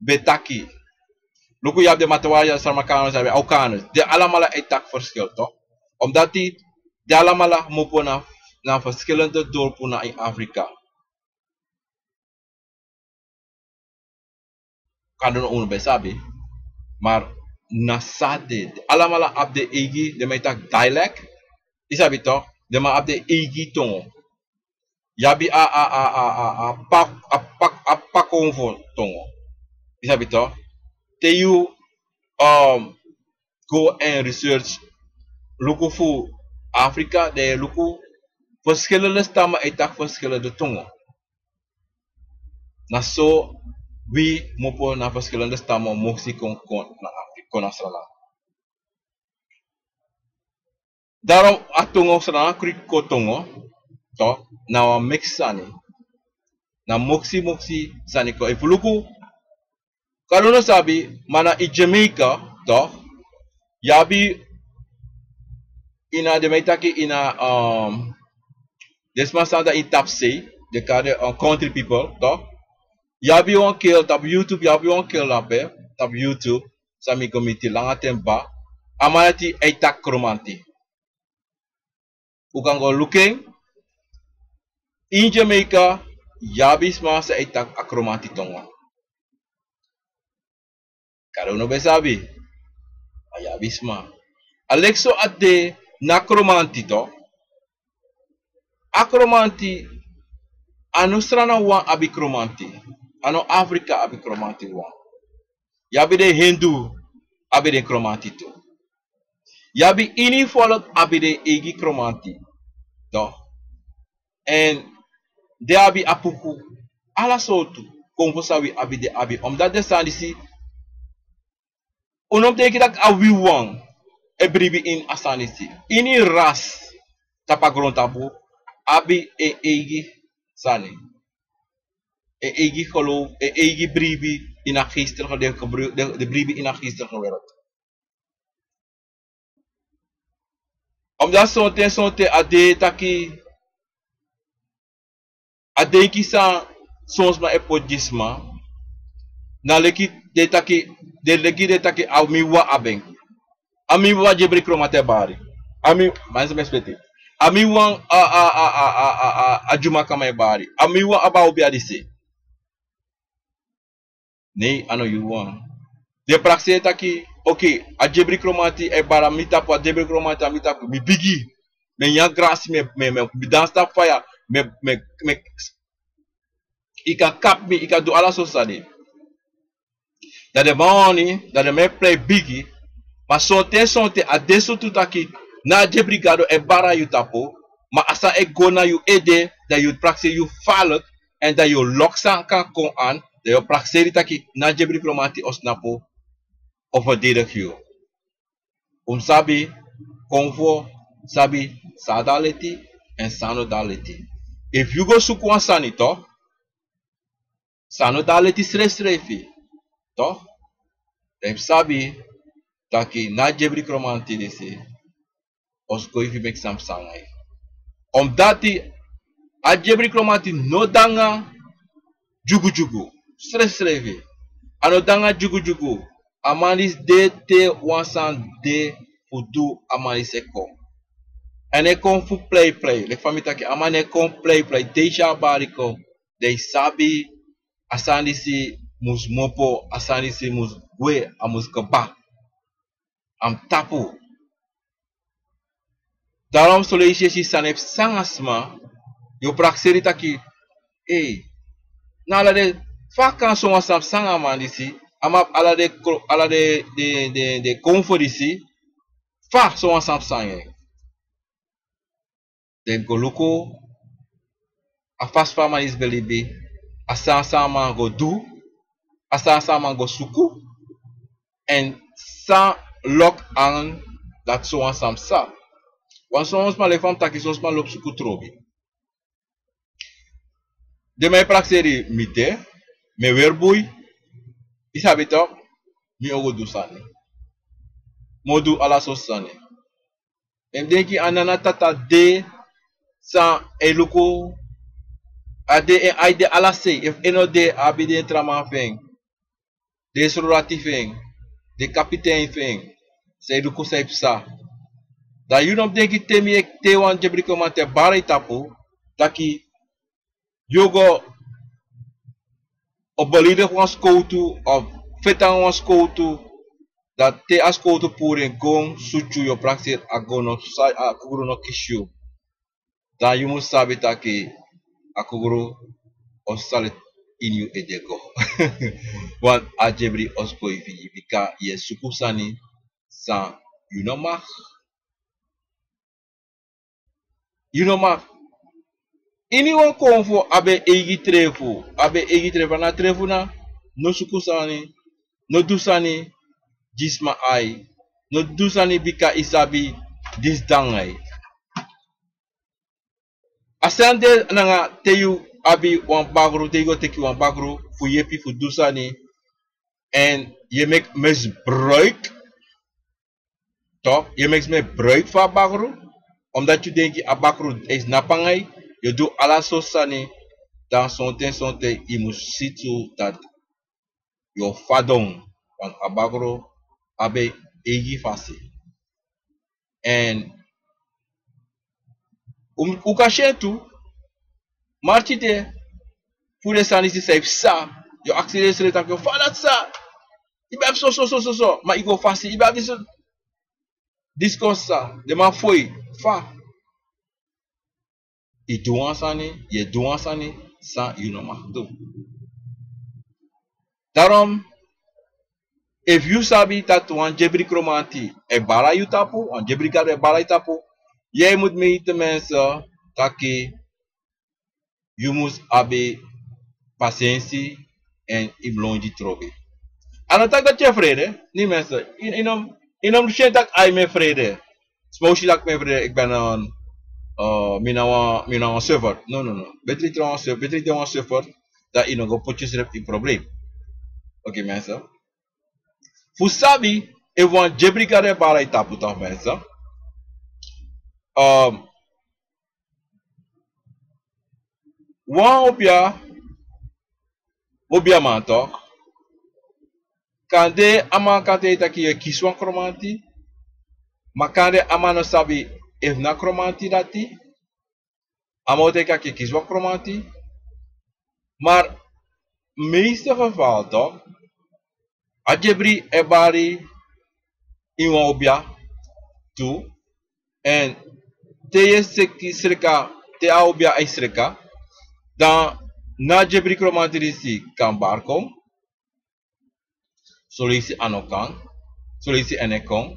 be taki. Luku, yu abi den Matawaja, Saramaccanos, yu abi Aucanos. Den alamala e taki verschil, toch? Omdat den alamala mus opo na, na verschillende dorpu na in Afrika. Kande no unu be sabi, maar na san de, den alamala abi den eigi, den man e taki dialect. Yu sabi toch, den man abi den eigi tongo. Yu abi a, a, a, a, a, a pak, a pak, a pak tongo. Yu sabi toch, te yu, um, go en research, luku fu Afrika, dan yu e luku verschillende stammen e taki verschillende tongen. Na so wi mopo na verschillende stammen moksi kon kon na Afrika, kon na Sranan. Daarom a tongo Sranan kriki kon tongo, toch, na wan miksi sani. Na moksi moksi sani kon. Efu luku, kari un no sabi, ma na ini Jamaica, toch, yu abi ini a, den man e taki ini a, um, den sma san de ini tapusei, den kari den, um, country people, toch. Yu abi wan kerel tapu YouTube, yu abi wan kerel dape tapu YouTube, san mi go miti langa ten baka. A man dati e taki Kromanti. Un kan go luku en. Ini Jamaica, yu abi sma san e taki a Kromanti tongo. Kari un no ben sabi, ma yu abi sma. A leki so a de na Kromanti, toch. A Kromanti, a no Sranan wan abi Kromanti. A no Afrika abi Kromanti wan. Yu abi den Hindu, abi den Kromanti tu. Yu abi ini folk abi den eigi Kromanti, toch. Èn den abi Apuku, ala sortu. Kon fu san wi abi den abi. Omdat den sani disi, un no mus denki taki a wi wan e bribi ini a sani disi. Ini ras tapu a grontapu abi en eigi sani. En eigi geloof, en eigi bribi ini a geestelijke, den, den, den bribi ini a geestelijke wereld. Omdat sonten, sonten a de taki, a denki san son sma e poti gi sma, na leki den taki, den leki den taki a mi wawan abi en. A mi wawan Jebri Kromanti e bari. A mi, man, se mi e speti. A mi wawan a, a, a Dyumakanman e bari. A mi wawan a Baobia disi. Nei, a no yu wan. Den prakseri taki, okay, a Jebri Kromanti e bari a mi tapu, a Jebri Kromanti a mi tapu, mi bigi. Mi e nyan grasi, mi e, mi e, mi e, mi dansi tapu faya, mi e, mi e, mi e, yu kan kapu mi, yu kan du ala sortu sani. Dan den man wani, dan den man e prei bigi, ma sonten, sonten a de so tu taki, na a Jebri Gado e bari na yu tapu, ma a sani e go na yu ede, dan yu prakseri yu falek, èn dan yu loki san kan kon an, dan yu prakseri taki na a Jebri Kromanti o snapu, o ferdedigi yu. Un mus sabi, kon fu sabi san a de a leti èn san a no de a leti. Efu yu go suku wan sani, toch, san a no de a leti srefsrefi, toch, dan yu mus sabi taki na a Jebri Kromanti disi o skoifi meki san psa nanga yu. Omdati a Jebri Kromanti no de nanga dyugudyugu. Srefsrefi. A no de nanga dyugudyugu. A man disi de te wan sani de fu du, a man disi e kon. Èn a e kon fu pleiplei. Leki fa mi taki, a man e kon pleiplei. Te yu si a bari kon, dan yu sabi a sani disi mus kmopo, a sani disi mus gwe, a mus kaba. A mus tapu. Daarom son leisi yu e si sani e psa nanga sma, yu o prakseri taki, ei, na ala den, fa kan sowan sani psa nanga a man disi, a man abi ala den kro-, ala den, den, den, den konfo disi, fa sowan sani psa nanga en. Den go luku a fasi fa a man disi ben libi, a sani san a man go du, a sani san a man go suku, èn san loki an dati sowan sani psa. Wan son sma, leki fa mi taki, son sma lobi suku trobi. Den man e prakseri mi de, mi e weri bui, yu sabi toch, mi o go du sani. Mi o du ala sortu sani. Mi e denki a nana tata de san e luku, a de en, a e de ala sei, efu en no de, a abi den tra man fu en, den srudati fu en, den kapitein fu en, san e luku san e psa. Dan yu no mus denki te mi e, te wan Jebri Kromanti e bari yu tapu, taki yu o go o beleidigi wan skowtu, of feti nanga wan skowtu, dan te a skowtu puru en gon sutu yu, yu o prakseri a gon no sa-, a kugru no kisi yu. Dan yu mus sabi taki a kugru o sali ini yu ede go. Want a Jebri o skoifi yu, bika yu e suku sani san yu no mag. Yu no mag. Ini wan konfo abi en eigi trefu, abi en eigi trefu, na trefu na no suku sani, no du sani gi sma ai, no du sani bika i sabi disi dan ai. A sani de nanga te yu abi wan bakru, te yu go teki wan bakru fu yepi fu du sani, èn yu e meki misbruik, tok, yu e meki misbruik fu a bakru, omdat yu denki a bakru e snapu nanga yu, yu e du ala sortu sani, dan sonten sonten yu mus si tu dati yu o fadon, want a bakru abi en eigi fasi. Èn un, un kan si en tu, marki de, fu den sani disi san yu psa, yu o aksi den srefi taki fa dati sa, yu ben abi so so so so so, ma yu go fasi, yu ben abi disi, disi kon sa, den man foi, fa. Yu du wan sani, yu e du wan sani san yu no mag du. Daarom, efu yu sabi dati wan dyebri kromanti e bari na yu tapu, wan dyebri gado e bari na yu tapu, yu e mus miti mensen taki yu mus abi pasensi èn yu mus lon gi trobi. A no taki dati yu e frede, ni mensen, yu, yu no, yu no mus si en taki ai mi e frede. Sma o si taki mi e frede, ik ben een, eh, mi na wan, mi na wan suffer. No, no, no. Betri te wan suffer, betri te wan suffer, dan yu no go poti yusrefi ini probleem. Oké, mensen. Fu sabi efu wan dyebri gado e bari na yu tapu, toch, mensen. Ehm, wan obia, obiaman, toch. Kande a man kan taigi taki yu e kisi wan kromanti, ma kande a man no sabi efu na kromanti dati, a man o taigi taki yu e kisi wan kromanti. Maar meeste geval toch, a dyebri e bari ini wan obia tu. Èn te yu e seki sreka, te a obia e sreka, dan na a dyebri kromanti disi kan bari kon. Soleisi a no kan, soleisi a no e kon.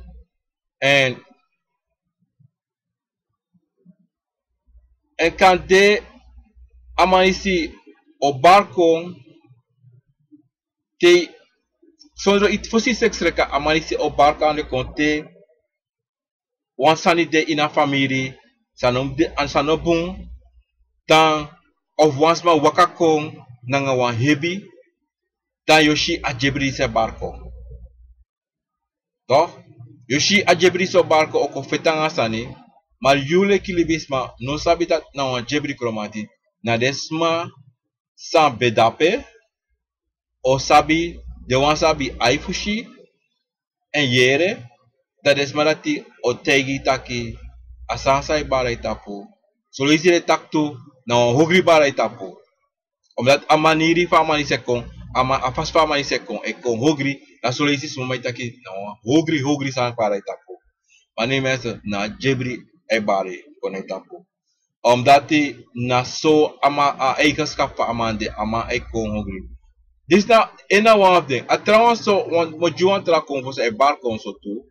Èn, èn kande a man disi o bari kon, te, sondro yu, fosi yu seki sreka, a man disi o bari kon, kande kon te wan sani de ini a famiri san no de, san no bun, dan, of wan sma waka kon nanga wan hebi, dan yu o si a dyebri disi e bari kon. Toch? Yu o si a dyebri disi o bari kon, o kon feti nanga sani, ma yu leki libisma no sabi taki na wan dyebri kromanti, na den sma san ben de ape, o sabi, den wan san abi ai fu si èn yere, dan den sma dati o taigi yu taki a sani san e bari na yu tapu, soleisi den e taki tu na wan ogri bari na yu tapu. Omdat a maniri fa a man disi e kon, a man, a fasi fa a man disi e kon, e kon ogri, dan soleisi sma man e taki na wan ogri, ogri sani e bari na yu tapu. Ma no, mensen, na dyebri e bari kon na yu tapu. Omdat na so a man, a eigenschap fu a man de, a man e kon ogri. Disi na, en na wan fu den. A trawan so, wan, mi o gi wan tra konfo san e bari kon so tu.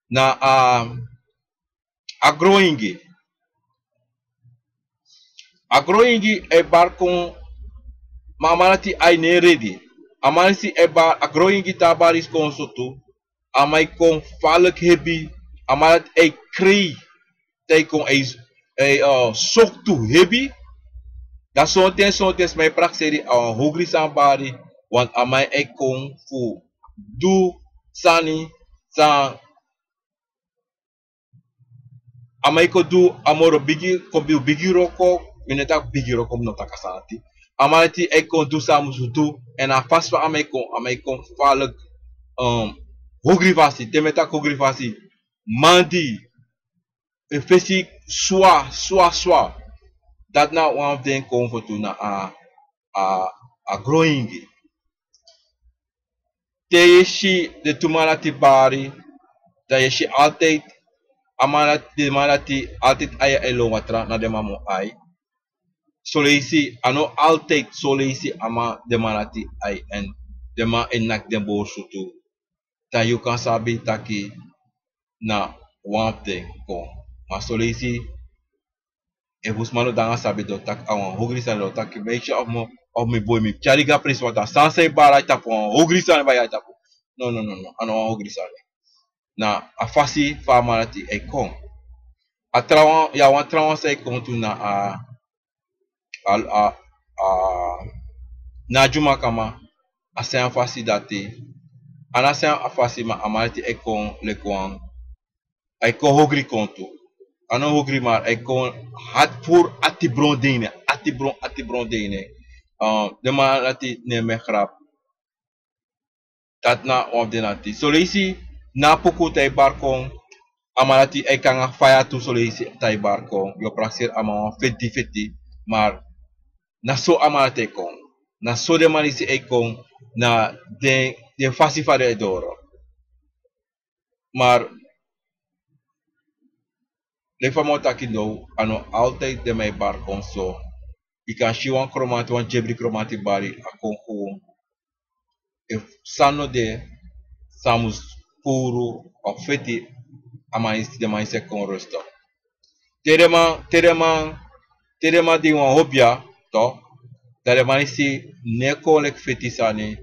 Na a, a gron ingi. A gron ingi e bari kon, ma a man dati ai no e redi. A man disi e bari, a gron ingi te a bari disi kon so tu, a man e kon falek hebi, a man dati e krei, te a e kon e, e, eh, soktu hebi. Dan sonten, sonten sma e prakseri a wan ogri sani bari, want a man e kon fu du sani san a man e kon du a moro bigi, kon du bigi wroko, mi no e taki bigi wroko, mi no taki a sani dati. A man dati e kon du san a musu du, èn a fasi fa a man e kon, a man e kon falek, um, ogri fasi, te mi e taki ogri fasi, man di e fesi swa, swa, swa. Dati na wan fu den konfo tu na a, a, a gron ingi. Te yu e si den tu man dati bari, dan yu e si altijd, a man dati, den man dati altijd e lon watra, na den man mu ai. Soleisi, a no altijd, soleisi a man, den man dati ai, èn den man e naki den borsu tu. Dan yu kan sabi taki na wan fu den kon. Ma son leisi efu sma no de nanga sabi, den o taki a wan ogri sani, den o taki meisje of mi, of mi boi, mi tyari go a presi, want a sani san yu bari na yu tapu, wan ogri sani bari na yu tapu. No, no, no, no, a no wan ogri sani. Na a fasi fa a man dati e kon. A trawan, ya, wan trawan san e kon tu na a, a, a, a, na a dyumakanman, a sani a fasi dati. A no sani a fasi, ma a man dati e kon leki wan, a e kon ogri kon tu. A no ogri, ma a e kon hati, puru ati bron de ini en, ati bron, ati bron de ini en. Eh, den man dati no e meki grap. Dati na wan fu den dati. Son leisi na a poku te yu bari kon, a man dati e kon nanga faya tu, son leisi te yu bari kon. Yu o prakseri a man wan feti feti, ma na so a man dati e kon. Na so den man disi e kon, na den, den fasi fa den e doro. Ma leki fa mi o taki now, a no altijd den man e bari kon so. Yu kan si wan kromanti, wan dyebri kromanti bari, a kon gewoon. Efu san no de, san mus puru of feti, a man disi, den man disi e kon rustig. Te den man, te den man, te den man de ini wan obia, toch, dan den man disi no e kon leki feti sani,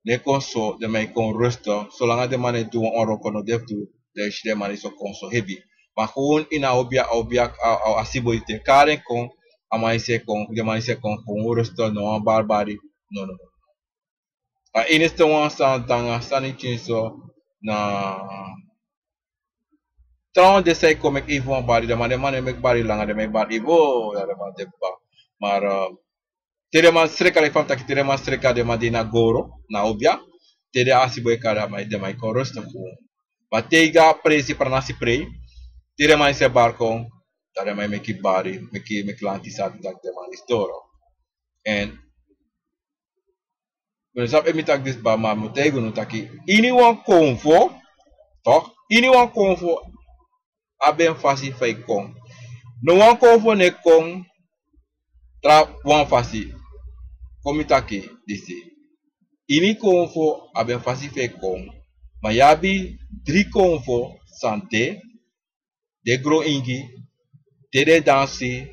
no e kon so, den man e kon rustig. Solanga den man no e du wan wroko no de fu du, dan yu si den man disi o kon so hebi. Ma gewoon ini a obia, a obia, a, a, a siboi te kari en kon, a man disi e kon, den man disi e kon gewoon rustig, no wan bari bari, no, no, no. A enigste wan san de nanga sani tyin so na trawan den san e kon meki efu wan bari, den man, den man no e meki bari langa, den man e bari efu, o, ya, den man de kba. Ma, eh, te den man sreka, leki fa mi taki, te den man sreka, den man de ini a goro, na obia, te den a siboi kari a man, den man e kon rustig gewoon. Ma te yu go a presi, pranasi prei, te den man disi e bari kon, dan den man e meki bari, meki, meki lanti sabi taki den man disi doro. En mi no sabi efu mi taki disi bun, ma mi o taigi unu taki ini wan konfo, toch, ini wan konfo abi en fasi fa e kon. No wan konfo no e kon tra wan fasi. Kon mi taki disi. Ini konfo abi en fasi fa e kon. Ma yu abi dri konfo san de, den gron ingi, te den dansi,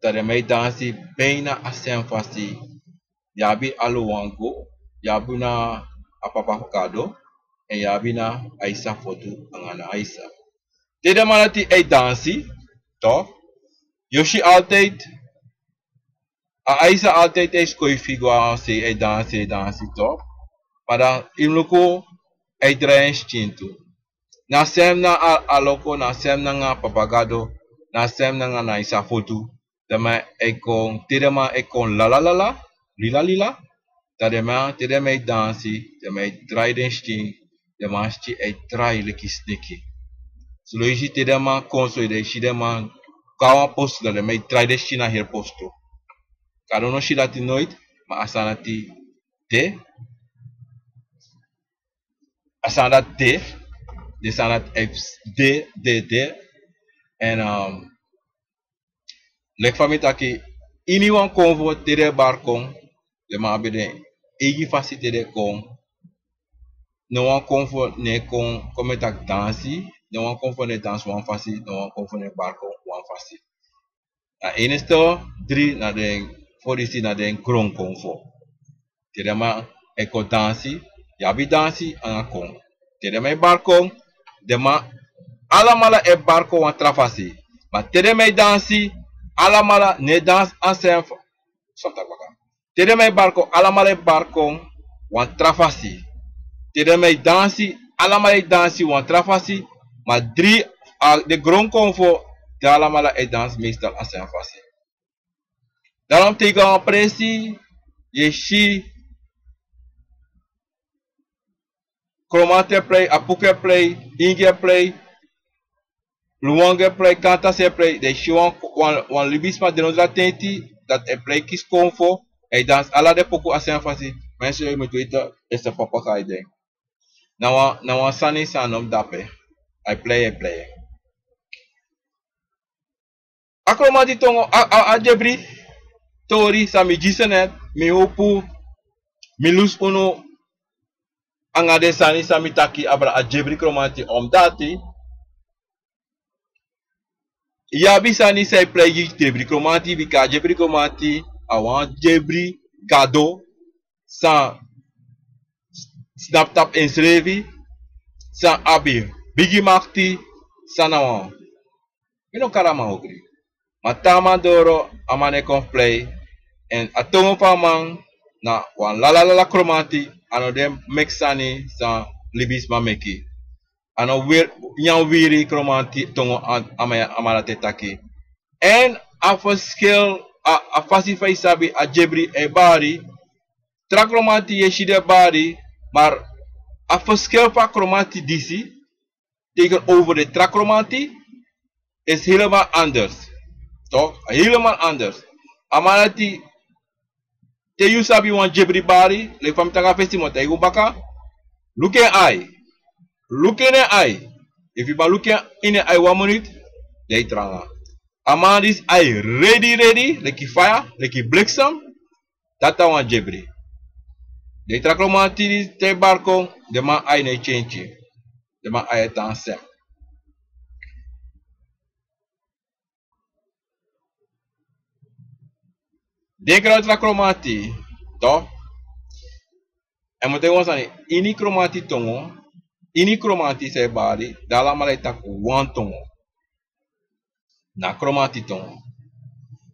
dan den man e dansi bijna a sem fasi. Yu abi a Luwangu, yu abi na a Papa Gado, èn yu abi na Aisa Fotu anga na Aisa. Te den man dati e dansi, toch, yu o si altijd, a Aisa altijd e skoifi go a sei, e dansi, e dansi, toch. Ma dan yu mus luku, e drai en skin tu. Na sem na a, a Loko, na sem nanga Papa Gado, na sem nanga na Aisa Fotu. Den man e kon, te den man e kon lala lala, lila lila. Dan den man, te den man e dansi, den man e drai den skin, den man skin e drai leki sneki. Son leisi te den man kon so, yu e si den man kon a wan postu, dan den man e drai den skin na heri postu. Gado no si dati noiti, ma a sani dati de. A sani dati de, den sani dati e de, de, de. Èn, um, leki fa mi taki, ini wan konfo te den e bari kon, den man abi den eigi fasi te den e kon. No wan konfo no e kon, kon mi taki dansi, no wan konfo no e dansi wan fasi, no wan konfo no e bari kon wan fasi. A enigste dri na den fo disi na den gron konfo. Te den man e kon dansi, yu abi dansi anga kon. Te den man e bari kon, den man alamala e bari kon wan tra fasi. Ma te den man e dansi, alamala no e dansi a sem fa-, san mi taki baka. Te den man e bari kon, alamala e bari kon wan tra fasi. Te den man e dansi, alamala e dansi wan tra fasi. Ma dri, a, den gron konfo, den alamala e dansi meestal a sem fasi. Daarom te yu go a wan presi, yu e si Kromanti e prei, Apuku e prei, Ingi e prei, Luwangu e prei, Kantasi e prei, dan yu e si wan, wan, wan libisma de na ondro a tenti, dati e prei kisi konfo, a e dansi ala den poku a sem fasi, mensen, yu mus weten, is een papagaaiding. Na wan, na wan sani san no mus de ape, a e prei, a e prei. A Kromanti tongo, a, a, a dyebri tori san mi gi so net, mi hopu mi lusu unu anga den sani san mi taki abra a dyebri kromanti, omdat yu abi sani san e plei gi dyebri kromanti, bika a dyebri kromanti a wan dyebri gado san snapu tapu ensrefi, san abi bigi makti, san na wan, mi no kari a man ogri. Ma te a man doro, a man e kon fu plei, èn a tongo fu a man na wan lalalala kromanti, a no den meki sani san libisma meki. A no wiri, nyan wiri kromanti tongo a, a man, a man dati e taki. Èn a ferskil, a, a fasi fa yu sabi a dyebri e bari, tra kromanti yu e si den bari, maar a ferskil fu a kromanti disi, tegenover den tra kromanti, is helemaal anders. Toch? Helemaal anders. A man dati, te yu sabi wan dyebri bari, leki fa mi taki a fesi, mi o taigi un baka, luku en ai. Luku en ai. Efu yu ben luku en ini en ai wan minuut, dan yu tranga. A man disi ai redi redi, leki faya, leki bliksem, dati na wan dyebri. Den tra kromanti disi te yu bari kon, den man ai no e tyentyi. Den man ai e tan sem. Den tra kromanti, toch? Èn mi o taigi wan sani, ini kromanti tongo, ini kromanti san e bari, dan alamala e taki wan tongo. Na kromanti tongo.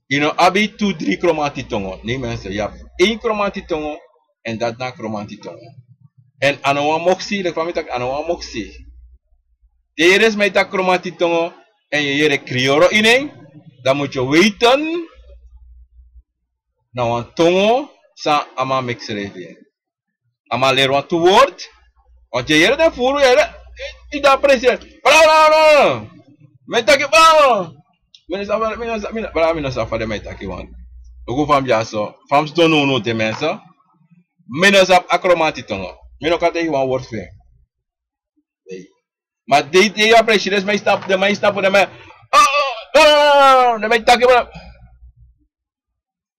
Yu no abi tu, dri kromanti tongo. Nee mensen, yu abi één kromanti tongo, èn dati na kromanti tongo. Èn a no wan moksi, leki fa mi taki, a no wan moksi. Te yu yere sma e taki kromanti tongo, èn yu yere kriyoro ini en, dan moet yu weten, na wan tongo san a man meki srefi. A man leri wantu word. Want yu e yere den furu, yu e yere, yu de a presi. Bla, bla, bla. Mi e taki, bla. Mi no sabi, mi no sabi, mi no, bla, mi no sabi fa den man e taki wan. Luku fa mi de ya so. Fa mi sidon now now, den mensen. Mi no sabi a kromanti tongo. Mi no kan taigi wan word fu en. Ma den, den e presi, den man e stap, den man e stap, den man, oh, oh, oh, den man e taki, bla.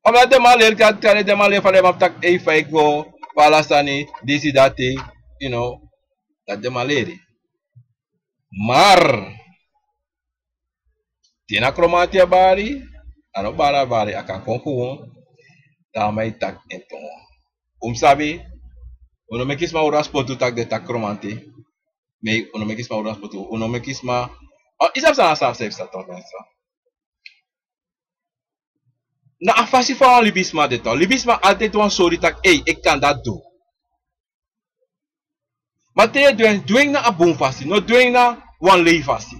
Omdat den man leri, kari, kari, den man leri fa den man fu taki, ei, fa yu go, fa ala sani, disi, dati, you know, dati den man leri. Maar te na kromanti e bari, a no bari a bari, a kan kon gewoon, dan a man e taki en tongo. Un mus sabi, un no meki sma ori a spotu taki den taki kromanti. Nee, un no meki sma ori a spotu, un no meki sma, oh, yu sabi san, san, san, san, san. Na a fasi fa wan libisma de toch. Libisma altijd wan sori taki, ei, ik kan dat doen. Ma te yu e du en, du en na a bun fasi, no du en na wan lei fasi.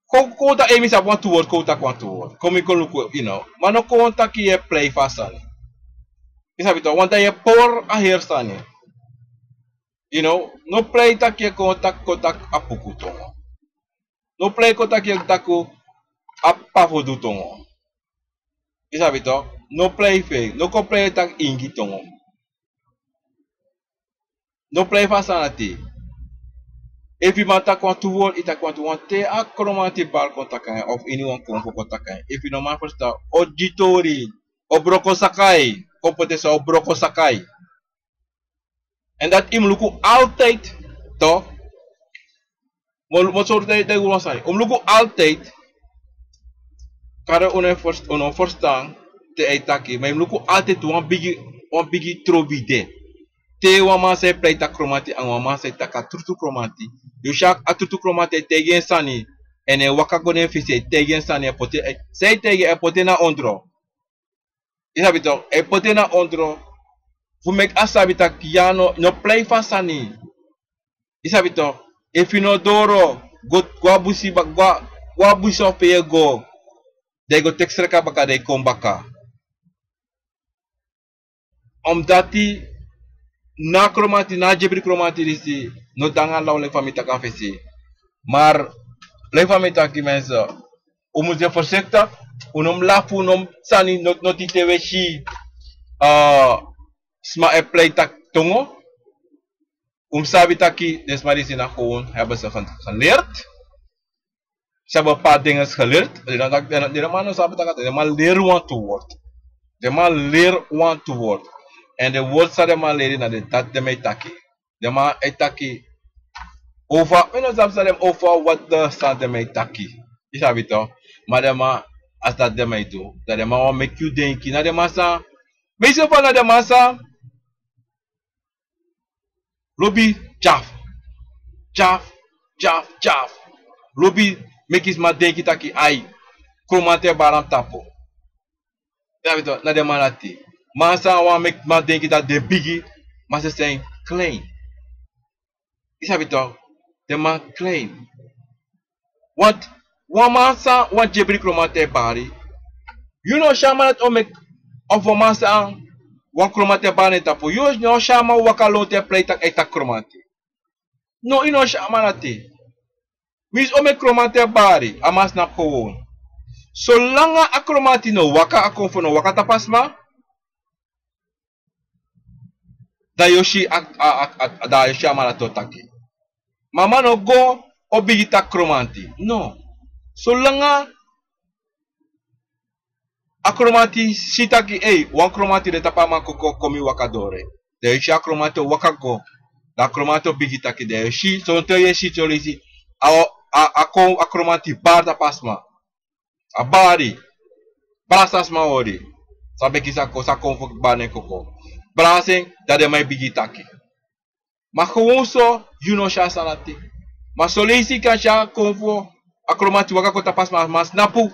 Kon, kon taki, ei, mi sabi wantu word, kon taki wantu word. Kon mi kon luku, you know. Ma no kon taki yu e plei fu a sani. Yu sabi toch, want dan yu e pori a heri sani. You know, no plei taki yu e kon taki, kon taki a puku tongo. No plei kon taki yu e taki a pafodu tongo. Yu sabi toch, no plei fu en, no kon plei taki ingi tongo. No plei fu a sani dati. Efu yu man taki wantu word, yu taki wantu word, te a kromanti bari kon taki en, of iniwan kon, kon taki en. Efu yu no man ferstan, odi tori, o broko sakai, kon poti so, o broko sakai. En dati yu mus luku altijd, toch? Mi o, mi o sori taki, taki wan sani. Yu mus luku altijd, kande un no e fers-, un no e ferstan te a e taki, ma yu mus luku altijd wan bigi, wan bigi trobi de. Te wan man san e plei taki kromanti, anga wan man san e taki a trutu kromanti. Yu o si a trutu kromanti e taigi en sani, èn a e waka go na en fesi, a e taigi en sani, a e poti, a e, san a e taigi en, a e poti en na ondro. Yu sabi toch, a e poti en na ondro. Fu meki a sabi taki yu no, no plei fu a sani. Yu sabi toch, efu yu no doro, go, go a busi ba-, go a, go a busi of pe yu e go. Dan yu go teki sreka baka, dan yu kon baka. Omdat na kromanti, na dyebri kromanti disi, no de nanga law leki fa mi taki a fesi. Maar, leki fa mi taki mensen, un mus de voorzichtig, un no mus lafu, un no mus sani, no, no tide un e si, eh, sma e plei taki tongo. Un mus sabi taki, den sma disi na gewoon, hebben ze ge-, geleerd. Ze hebben een paar dingen geleerd. Den, den, den, den man no sabi taki, den man leri wantu word. Den man leri wantu word. Èn den word san den man leri na den dati den man e taki. Den man e taki over, mi no sabi san den over wat den san den man e taki. Yu sabi to, ma den man, a si dati den man e du, dan den man wani meki yu denki na den man san, mi si fa na den man san lobi tyaf, tyaf, tyaf, tyaf. Lobi meki sma denki taki ai, kromanti e bari na mi tapu. Yu sabi to, na den man dati. Man san wani meki man denki taki den bigi, ma den sani klein. Yu sabi to, den man klein. Want wan man san wan dyebri kromanti e bari, yu no si a man dati o meki, of wan man san wan kromanti e bari na en tapu, yu no si a man waka lontu e prei taki a e taki kromanti. No, yu no si a man dati. Winsi o meki kromanti e bari, a man snapu gewoon. Solanga a kromanti no waka, a konfo no waka tapu a sma, dan yu o si a, a, a, a, dan yu o si a man dati o taki. Ma a man no go o bigin taki kromanti. No. Solanga a kromanti si taki, ei, wan kromanti de tapu a man koko, kon mi waka doro. Dan yu o si a kromanti o waka go. Dan a kromanti o bigin taki, dan yu o si, sonten yu e si, son leisi a, a, a kon, a kromanti bari tapu a sma. A bari, brasi a sma ori. San meki san kon, san konfo bari na en koko. Brasi en, dan den man e bigin taki. Ma gewoon so, yu no si a sani dati. Ma son leisi yu kan si a konfo, a kromanti waka kon tapu a sma, a man snapu.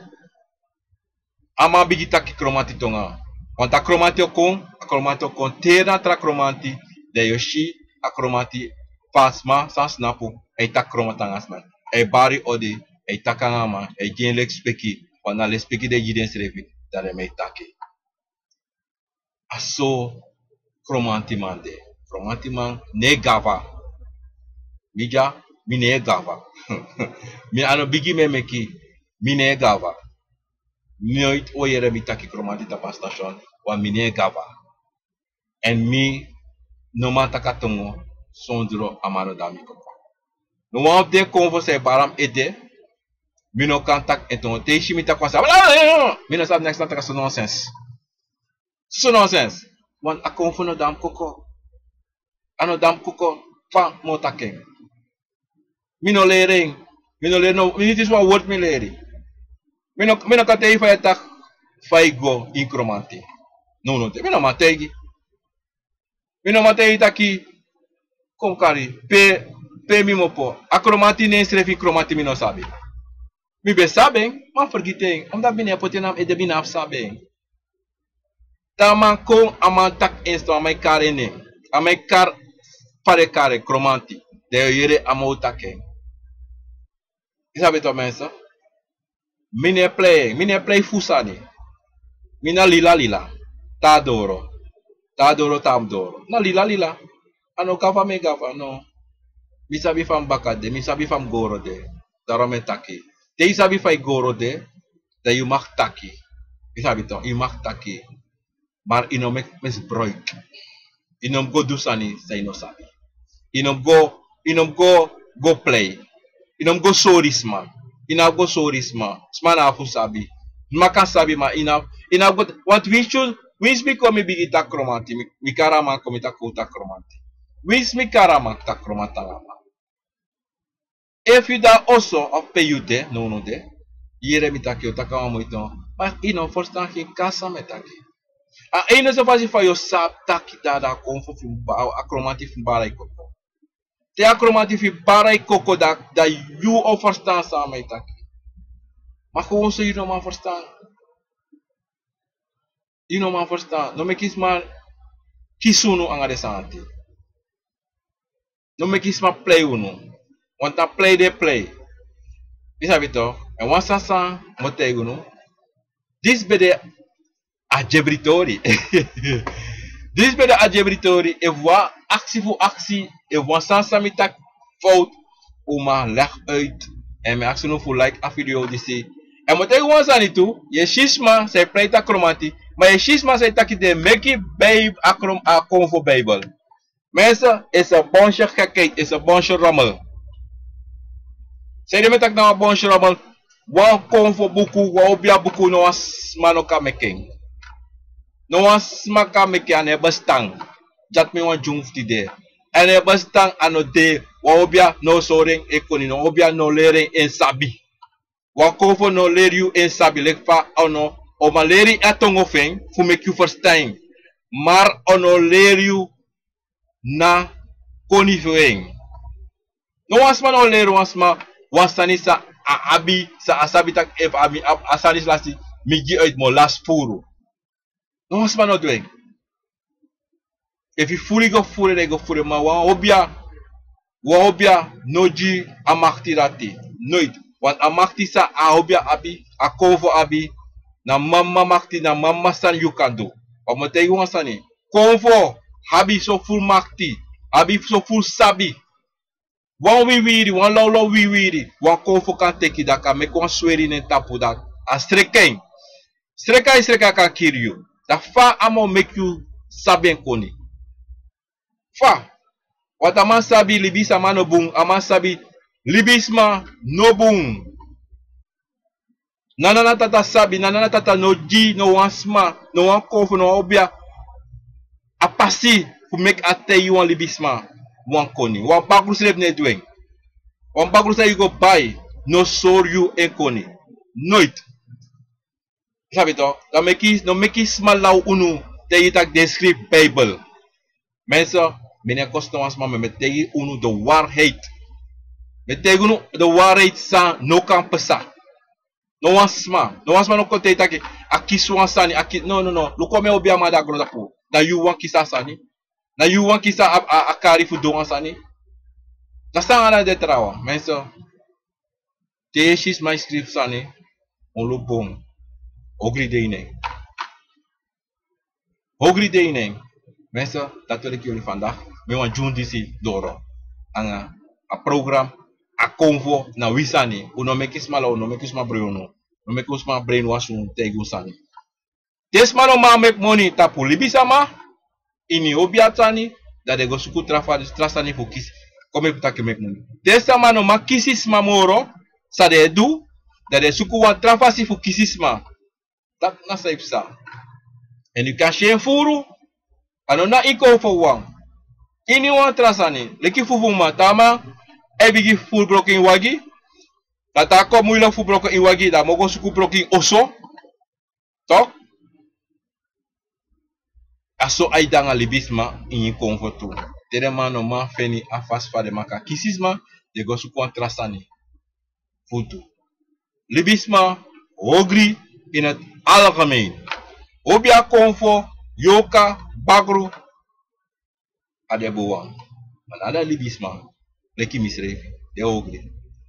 A man bigin taki kromanti tonga. Want a kromanti o kon, a kromanti o kon teri na tra kromanti, dan yu o si a kromanti, fa a sma san snapu, a e taki kromanti anga sma. A e bari odi, a e taki anga man, a e gi en lespeki, want na lespeki den e gi densrefi, dan den man e taki. A so kromantiman de. Kromantiman no e gafa. Mi dya, mi no e gafa. Mi a no bigi memeki, mi no e gafa. Noiti o yere mi taki kromanti tapu a station, want mi no e gafa. Èn mi no man taki a tongo sondro a man no de na mi koko. No wan fu den konfo san e bari na mi ede, mi no kan taki en tongo. Te yu si mi taki wan sani, mi no sabi neks dan taki a so nonsens. So nonsens. Want a konfo no de na mi koko. A no de na mi koko, fa mi o taki en. Mi no leri en. Mi no leri no, mi no, disi wan word mi leri. Mi no, mi no kan taigi fa yu e taki, fa yu go ini kromanti. No, no, mi no man taigi. Mi no man taigi taki, kon kari, pe, pe mi mu opo. A kromanti nen srefi kromanti mi no sabi. Mi ben sabi en, ma mi fergiti en. Omdat mi no e poti en na mi ede, mi no abi sabi en. Te a man kon, a man taki en ston, a man e kari en nen. A man e kari, fa den e kari en, kromanti. Dan yu o yere a man o taki en. Yu sabi to, mensen. Mi no e prei, mi no e prei fu sani. Mi na lila lila. Te a doro. Te a doro, te a mu doro. Na lila lila. A no gafa mi e gafa, no. Mi sabi fa mi baka de, mi sabi fa mi goro de. Daarom mi e taki. Te yu sabi fa yu goro de, dan yu mag taki. Yu sabi to, yu mag taki. Maar yu no meki misbruik. Yu no mu go du sani san yu no sabi. Yu no mu go, yu no mu go, go prei. Yu no mu go sori sma. Yu no abi go sori sma. Sma no abi fu sabi. Sma kan sabi, ma yu no abi, yu no abi go, want winsi, winsi mi kon mi bigin taki kromanti, mi, mi kari a man kon mi taki, kon taki kromanti. Winsi mi kari a man taki kromanti anga a man. Efu yu de na oso of pe yu de, nownow de, yu yere mi taki, yu o taki wan moi tongo. Ma yu no ferstan fu yu kasa mi e taki. A enigste fasi fa yu o sabi taki dan, dan a konfo fu mi ba-, a kromanti fu mi bari na yu koko. Te a kromanti fu mi bari na yu koko, dan, dan yu o ferstan san mi e taki. Ma gewoon so yu no man ferstan. Yu no man ferstan. No meki sma kisi unu anga den sani dati. No meki sma prei unu. Want na prei den e prei. Yu sabi to. Èn wan sani san mi o taigi unu. Disi ben de a dyebri tori. Disi ben de a dyebri tori. Efu wan aksi fu aksi, efu wan sani san mi taki fowtu, un man leg uit. Èn mi aksi unu fu like a video disi. Èn mi o taigi wan sani tu. Yu e si sma san e prei taki kromanti. Ma yu e si sma san e taki den meki Bijbel, a krom-, a konfo Bijbel. Mensen, is een bunch gekheid, is een bunch rommel. San ede mi e taki na wan bunch rommel? Wan konfo buku, wan obia buku, no wan sma no kan meki en. No wan sma kan meki, a no e bestan. Dati mi wan dyun fu tide. A no e bestan, a no de. Wan obia no sori en e koni, no obia no leri en sabi. Wan konfo no leri yu en sabi, leki fa a no o man leri a tongo fu en fu meki yu ferstan en. Mar a no leri yu na koni fu en. No wan sma no leri wan sma wan sani san a abi, san a sabi taki efu a mi abi a sani lasi, mi gi uit, mi o lasi furu. No wan sma no du en. Efu yu furu yu go furu en, dan yu go furu en, ma wan obia, wan obia no gi a makti dati. Noiti. Want a makti san a obia abi, a konfo abi, na mama makti, na mama sani yu kan du. Wan mi o taigi wan sani. Konfo abi so furu makti, abi so furu sabi. Wan wiwiri, wan lawlaw wiwiri, wan konfo kan teki, dan a kan meki wan sweri na en tapu, dan a sreka en. Sreka yu sreka, a kan kiri yu. Dan fa a mu o meki yu sabi en koni? Fa? Want a man sabi libisama no bun, a man sabi libisma no bun. Nana na tata sabi, nana na tata no gi no wan sma, no wan konfo, no wan obia a pasi fu meki a taigi wan libisma wan koni. Wan bakru srefi no e du en. Wan bakru san yu go bai no sori yu en koni. Noiti. Sabi to, dan meki, no meki sma law unu, taigi taki den skrifi Bijbel. Mensen, mi no e kosi no wan sma, ma mi e taigi unu de waarheid. Mi e taigi unu de waarheid san no kan pasa. No wan sma, no wan sma no kon taigi taki a kisi wan sani, a kisi, no, no, no. Luku mi e obi a man de na grontapu. Na yu wan kisi a sani. Na yu wan kisi a, a, a kari fu du wan sani. Na san a na de trawan, mensen. Te yu e si sma e skrifi sani, un luku bun. Ogri de ini en. Ogri de ini en. Mensen, dati wani gi unu vandaag. Mi wani dyun disi doro. Anga a program, a konfo na wi sani. Un no meki sma law, un no meki sma brainwash unu. Un no meki sma brainwash unu, taigi un sani. Te sma no man meki moni tapu libisama, ini obi a sani, dan den go suku tra fa, tra sani fu kisi. Kon meki fu taki meki moni. Te sma no man kisi sma moro, san den e du, dan den suku wan tra fasi fu kisi sma. Dati na san e psa. Èn yu kan si en furu, a no na ini konfo wawan. Ini wan tra sani, leki fufuman, te a man e bigin furu broko ini wagi, dan te a kon muilek fu broko ini wagi, dan a mu go suku broko ini oso. Toch? A so a e de anga libisma ini konfo tu. Te den man no man feni a fasi fa den man kan kisi sma, den go suku wan tra sani fu du. Libisma, ogri in het algemeen. Obi a konfo, yorka, bakru, a de bun wan. Ma na den libisma, leki misrefi, den ogri.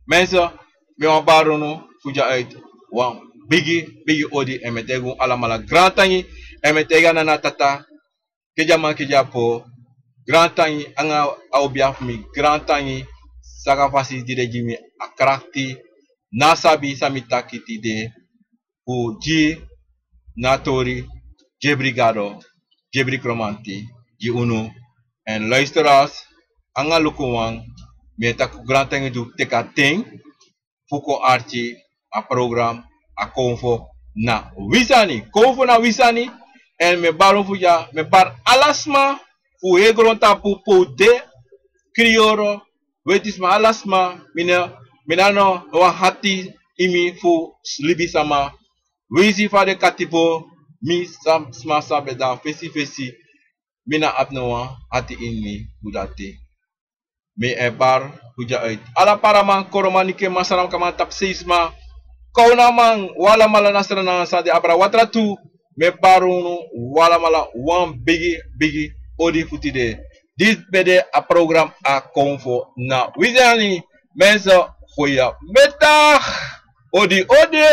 Mensen, mi wani bari unu fu dya uit wan bigi, bigi odi, èn mi e taigi un alamala grantangi, èn mi e taigi a nana tata, kedi a man, kedi a po, grantangi, anga a obi a fu mi, grantangi, saka fasi di den gi mi a krakti, na sabi san mi taki tide, fu gi na tori, gi e bri Gado, gi e bri Kromanti, gi unu, èn luisteraars, anga lukuwan, mi e taki grantangi di un teki a ten, fu kon arki, a program, a konfo, na wi sani, konfo na wi sani, èn mi e bari un fu dya, mi e bari ala sma, fu heri grontapu pe un de, kriyoro, weti sma, ala sma, mi no, mi no abi no wan ati ini mi fu libisama, winsi fa den katibo, mi san, sma san ben de na fesi fesi, mi no abi no wan ati ini mi fu dati. Mi e bari fu dya uit. Ala paraman, koroman, nikeman, saramankaman, tapu sei sma, kownaman, un alamala na Sranan san de abra watra tu, mi e bari unu, un alamala wan bigi, bigi odi fu tide. Disi ben de a program a konfo na wi sani. Mensen, goeiemiddag. Odi, odi.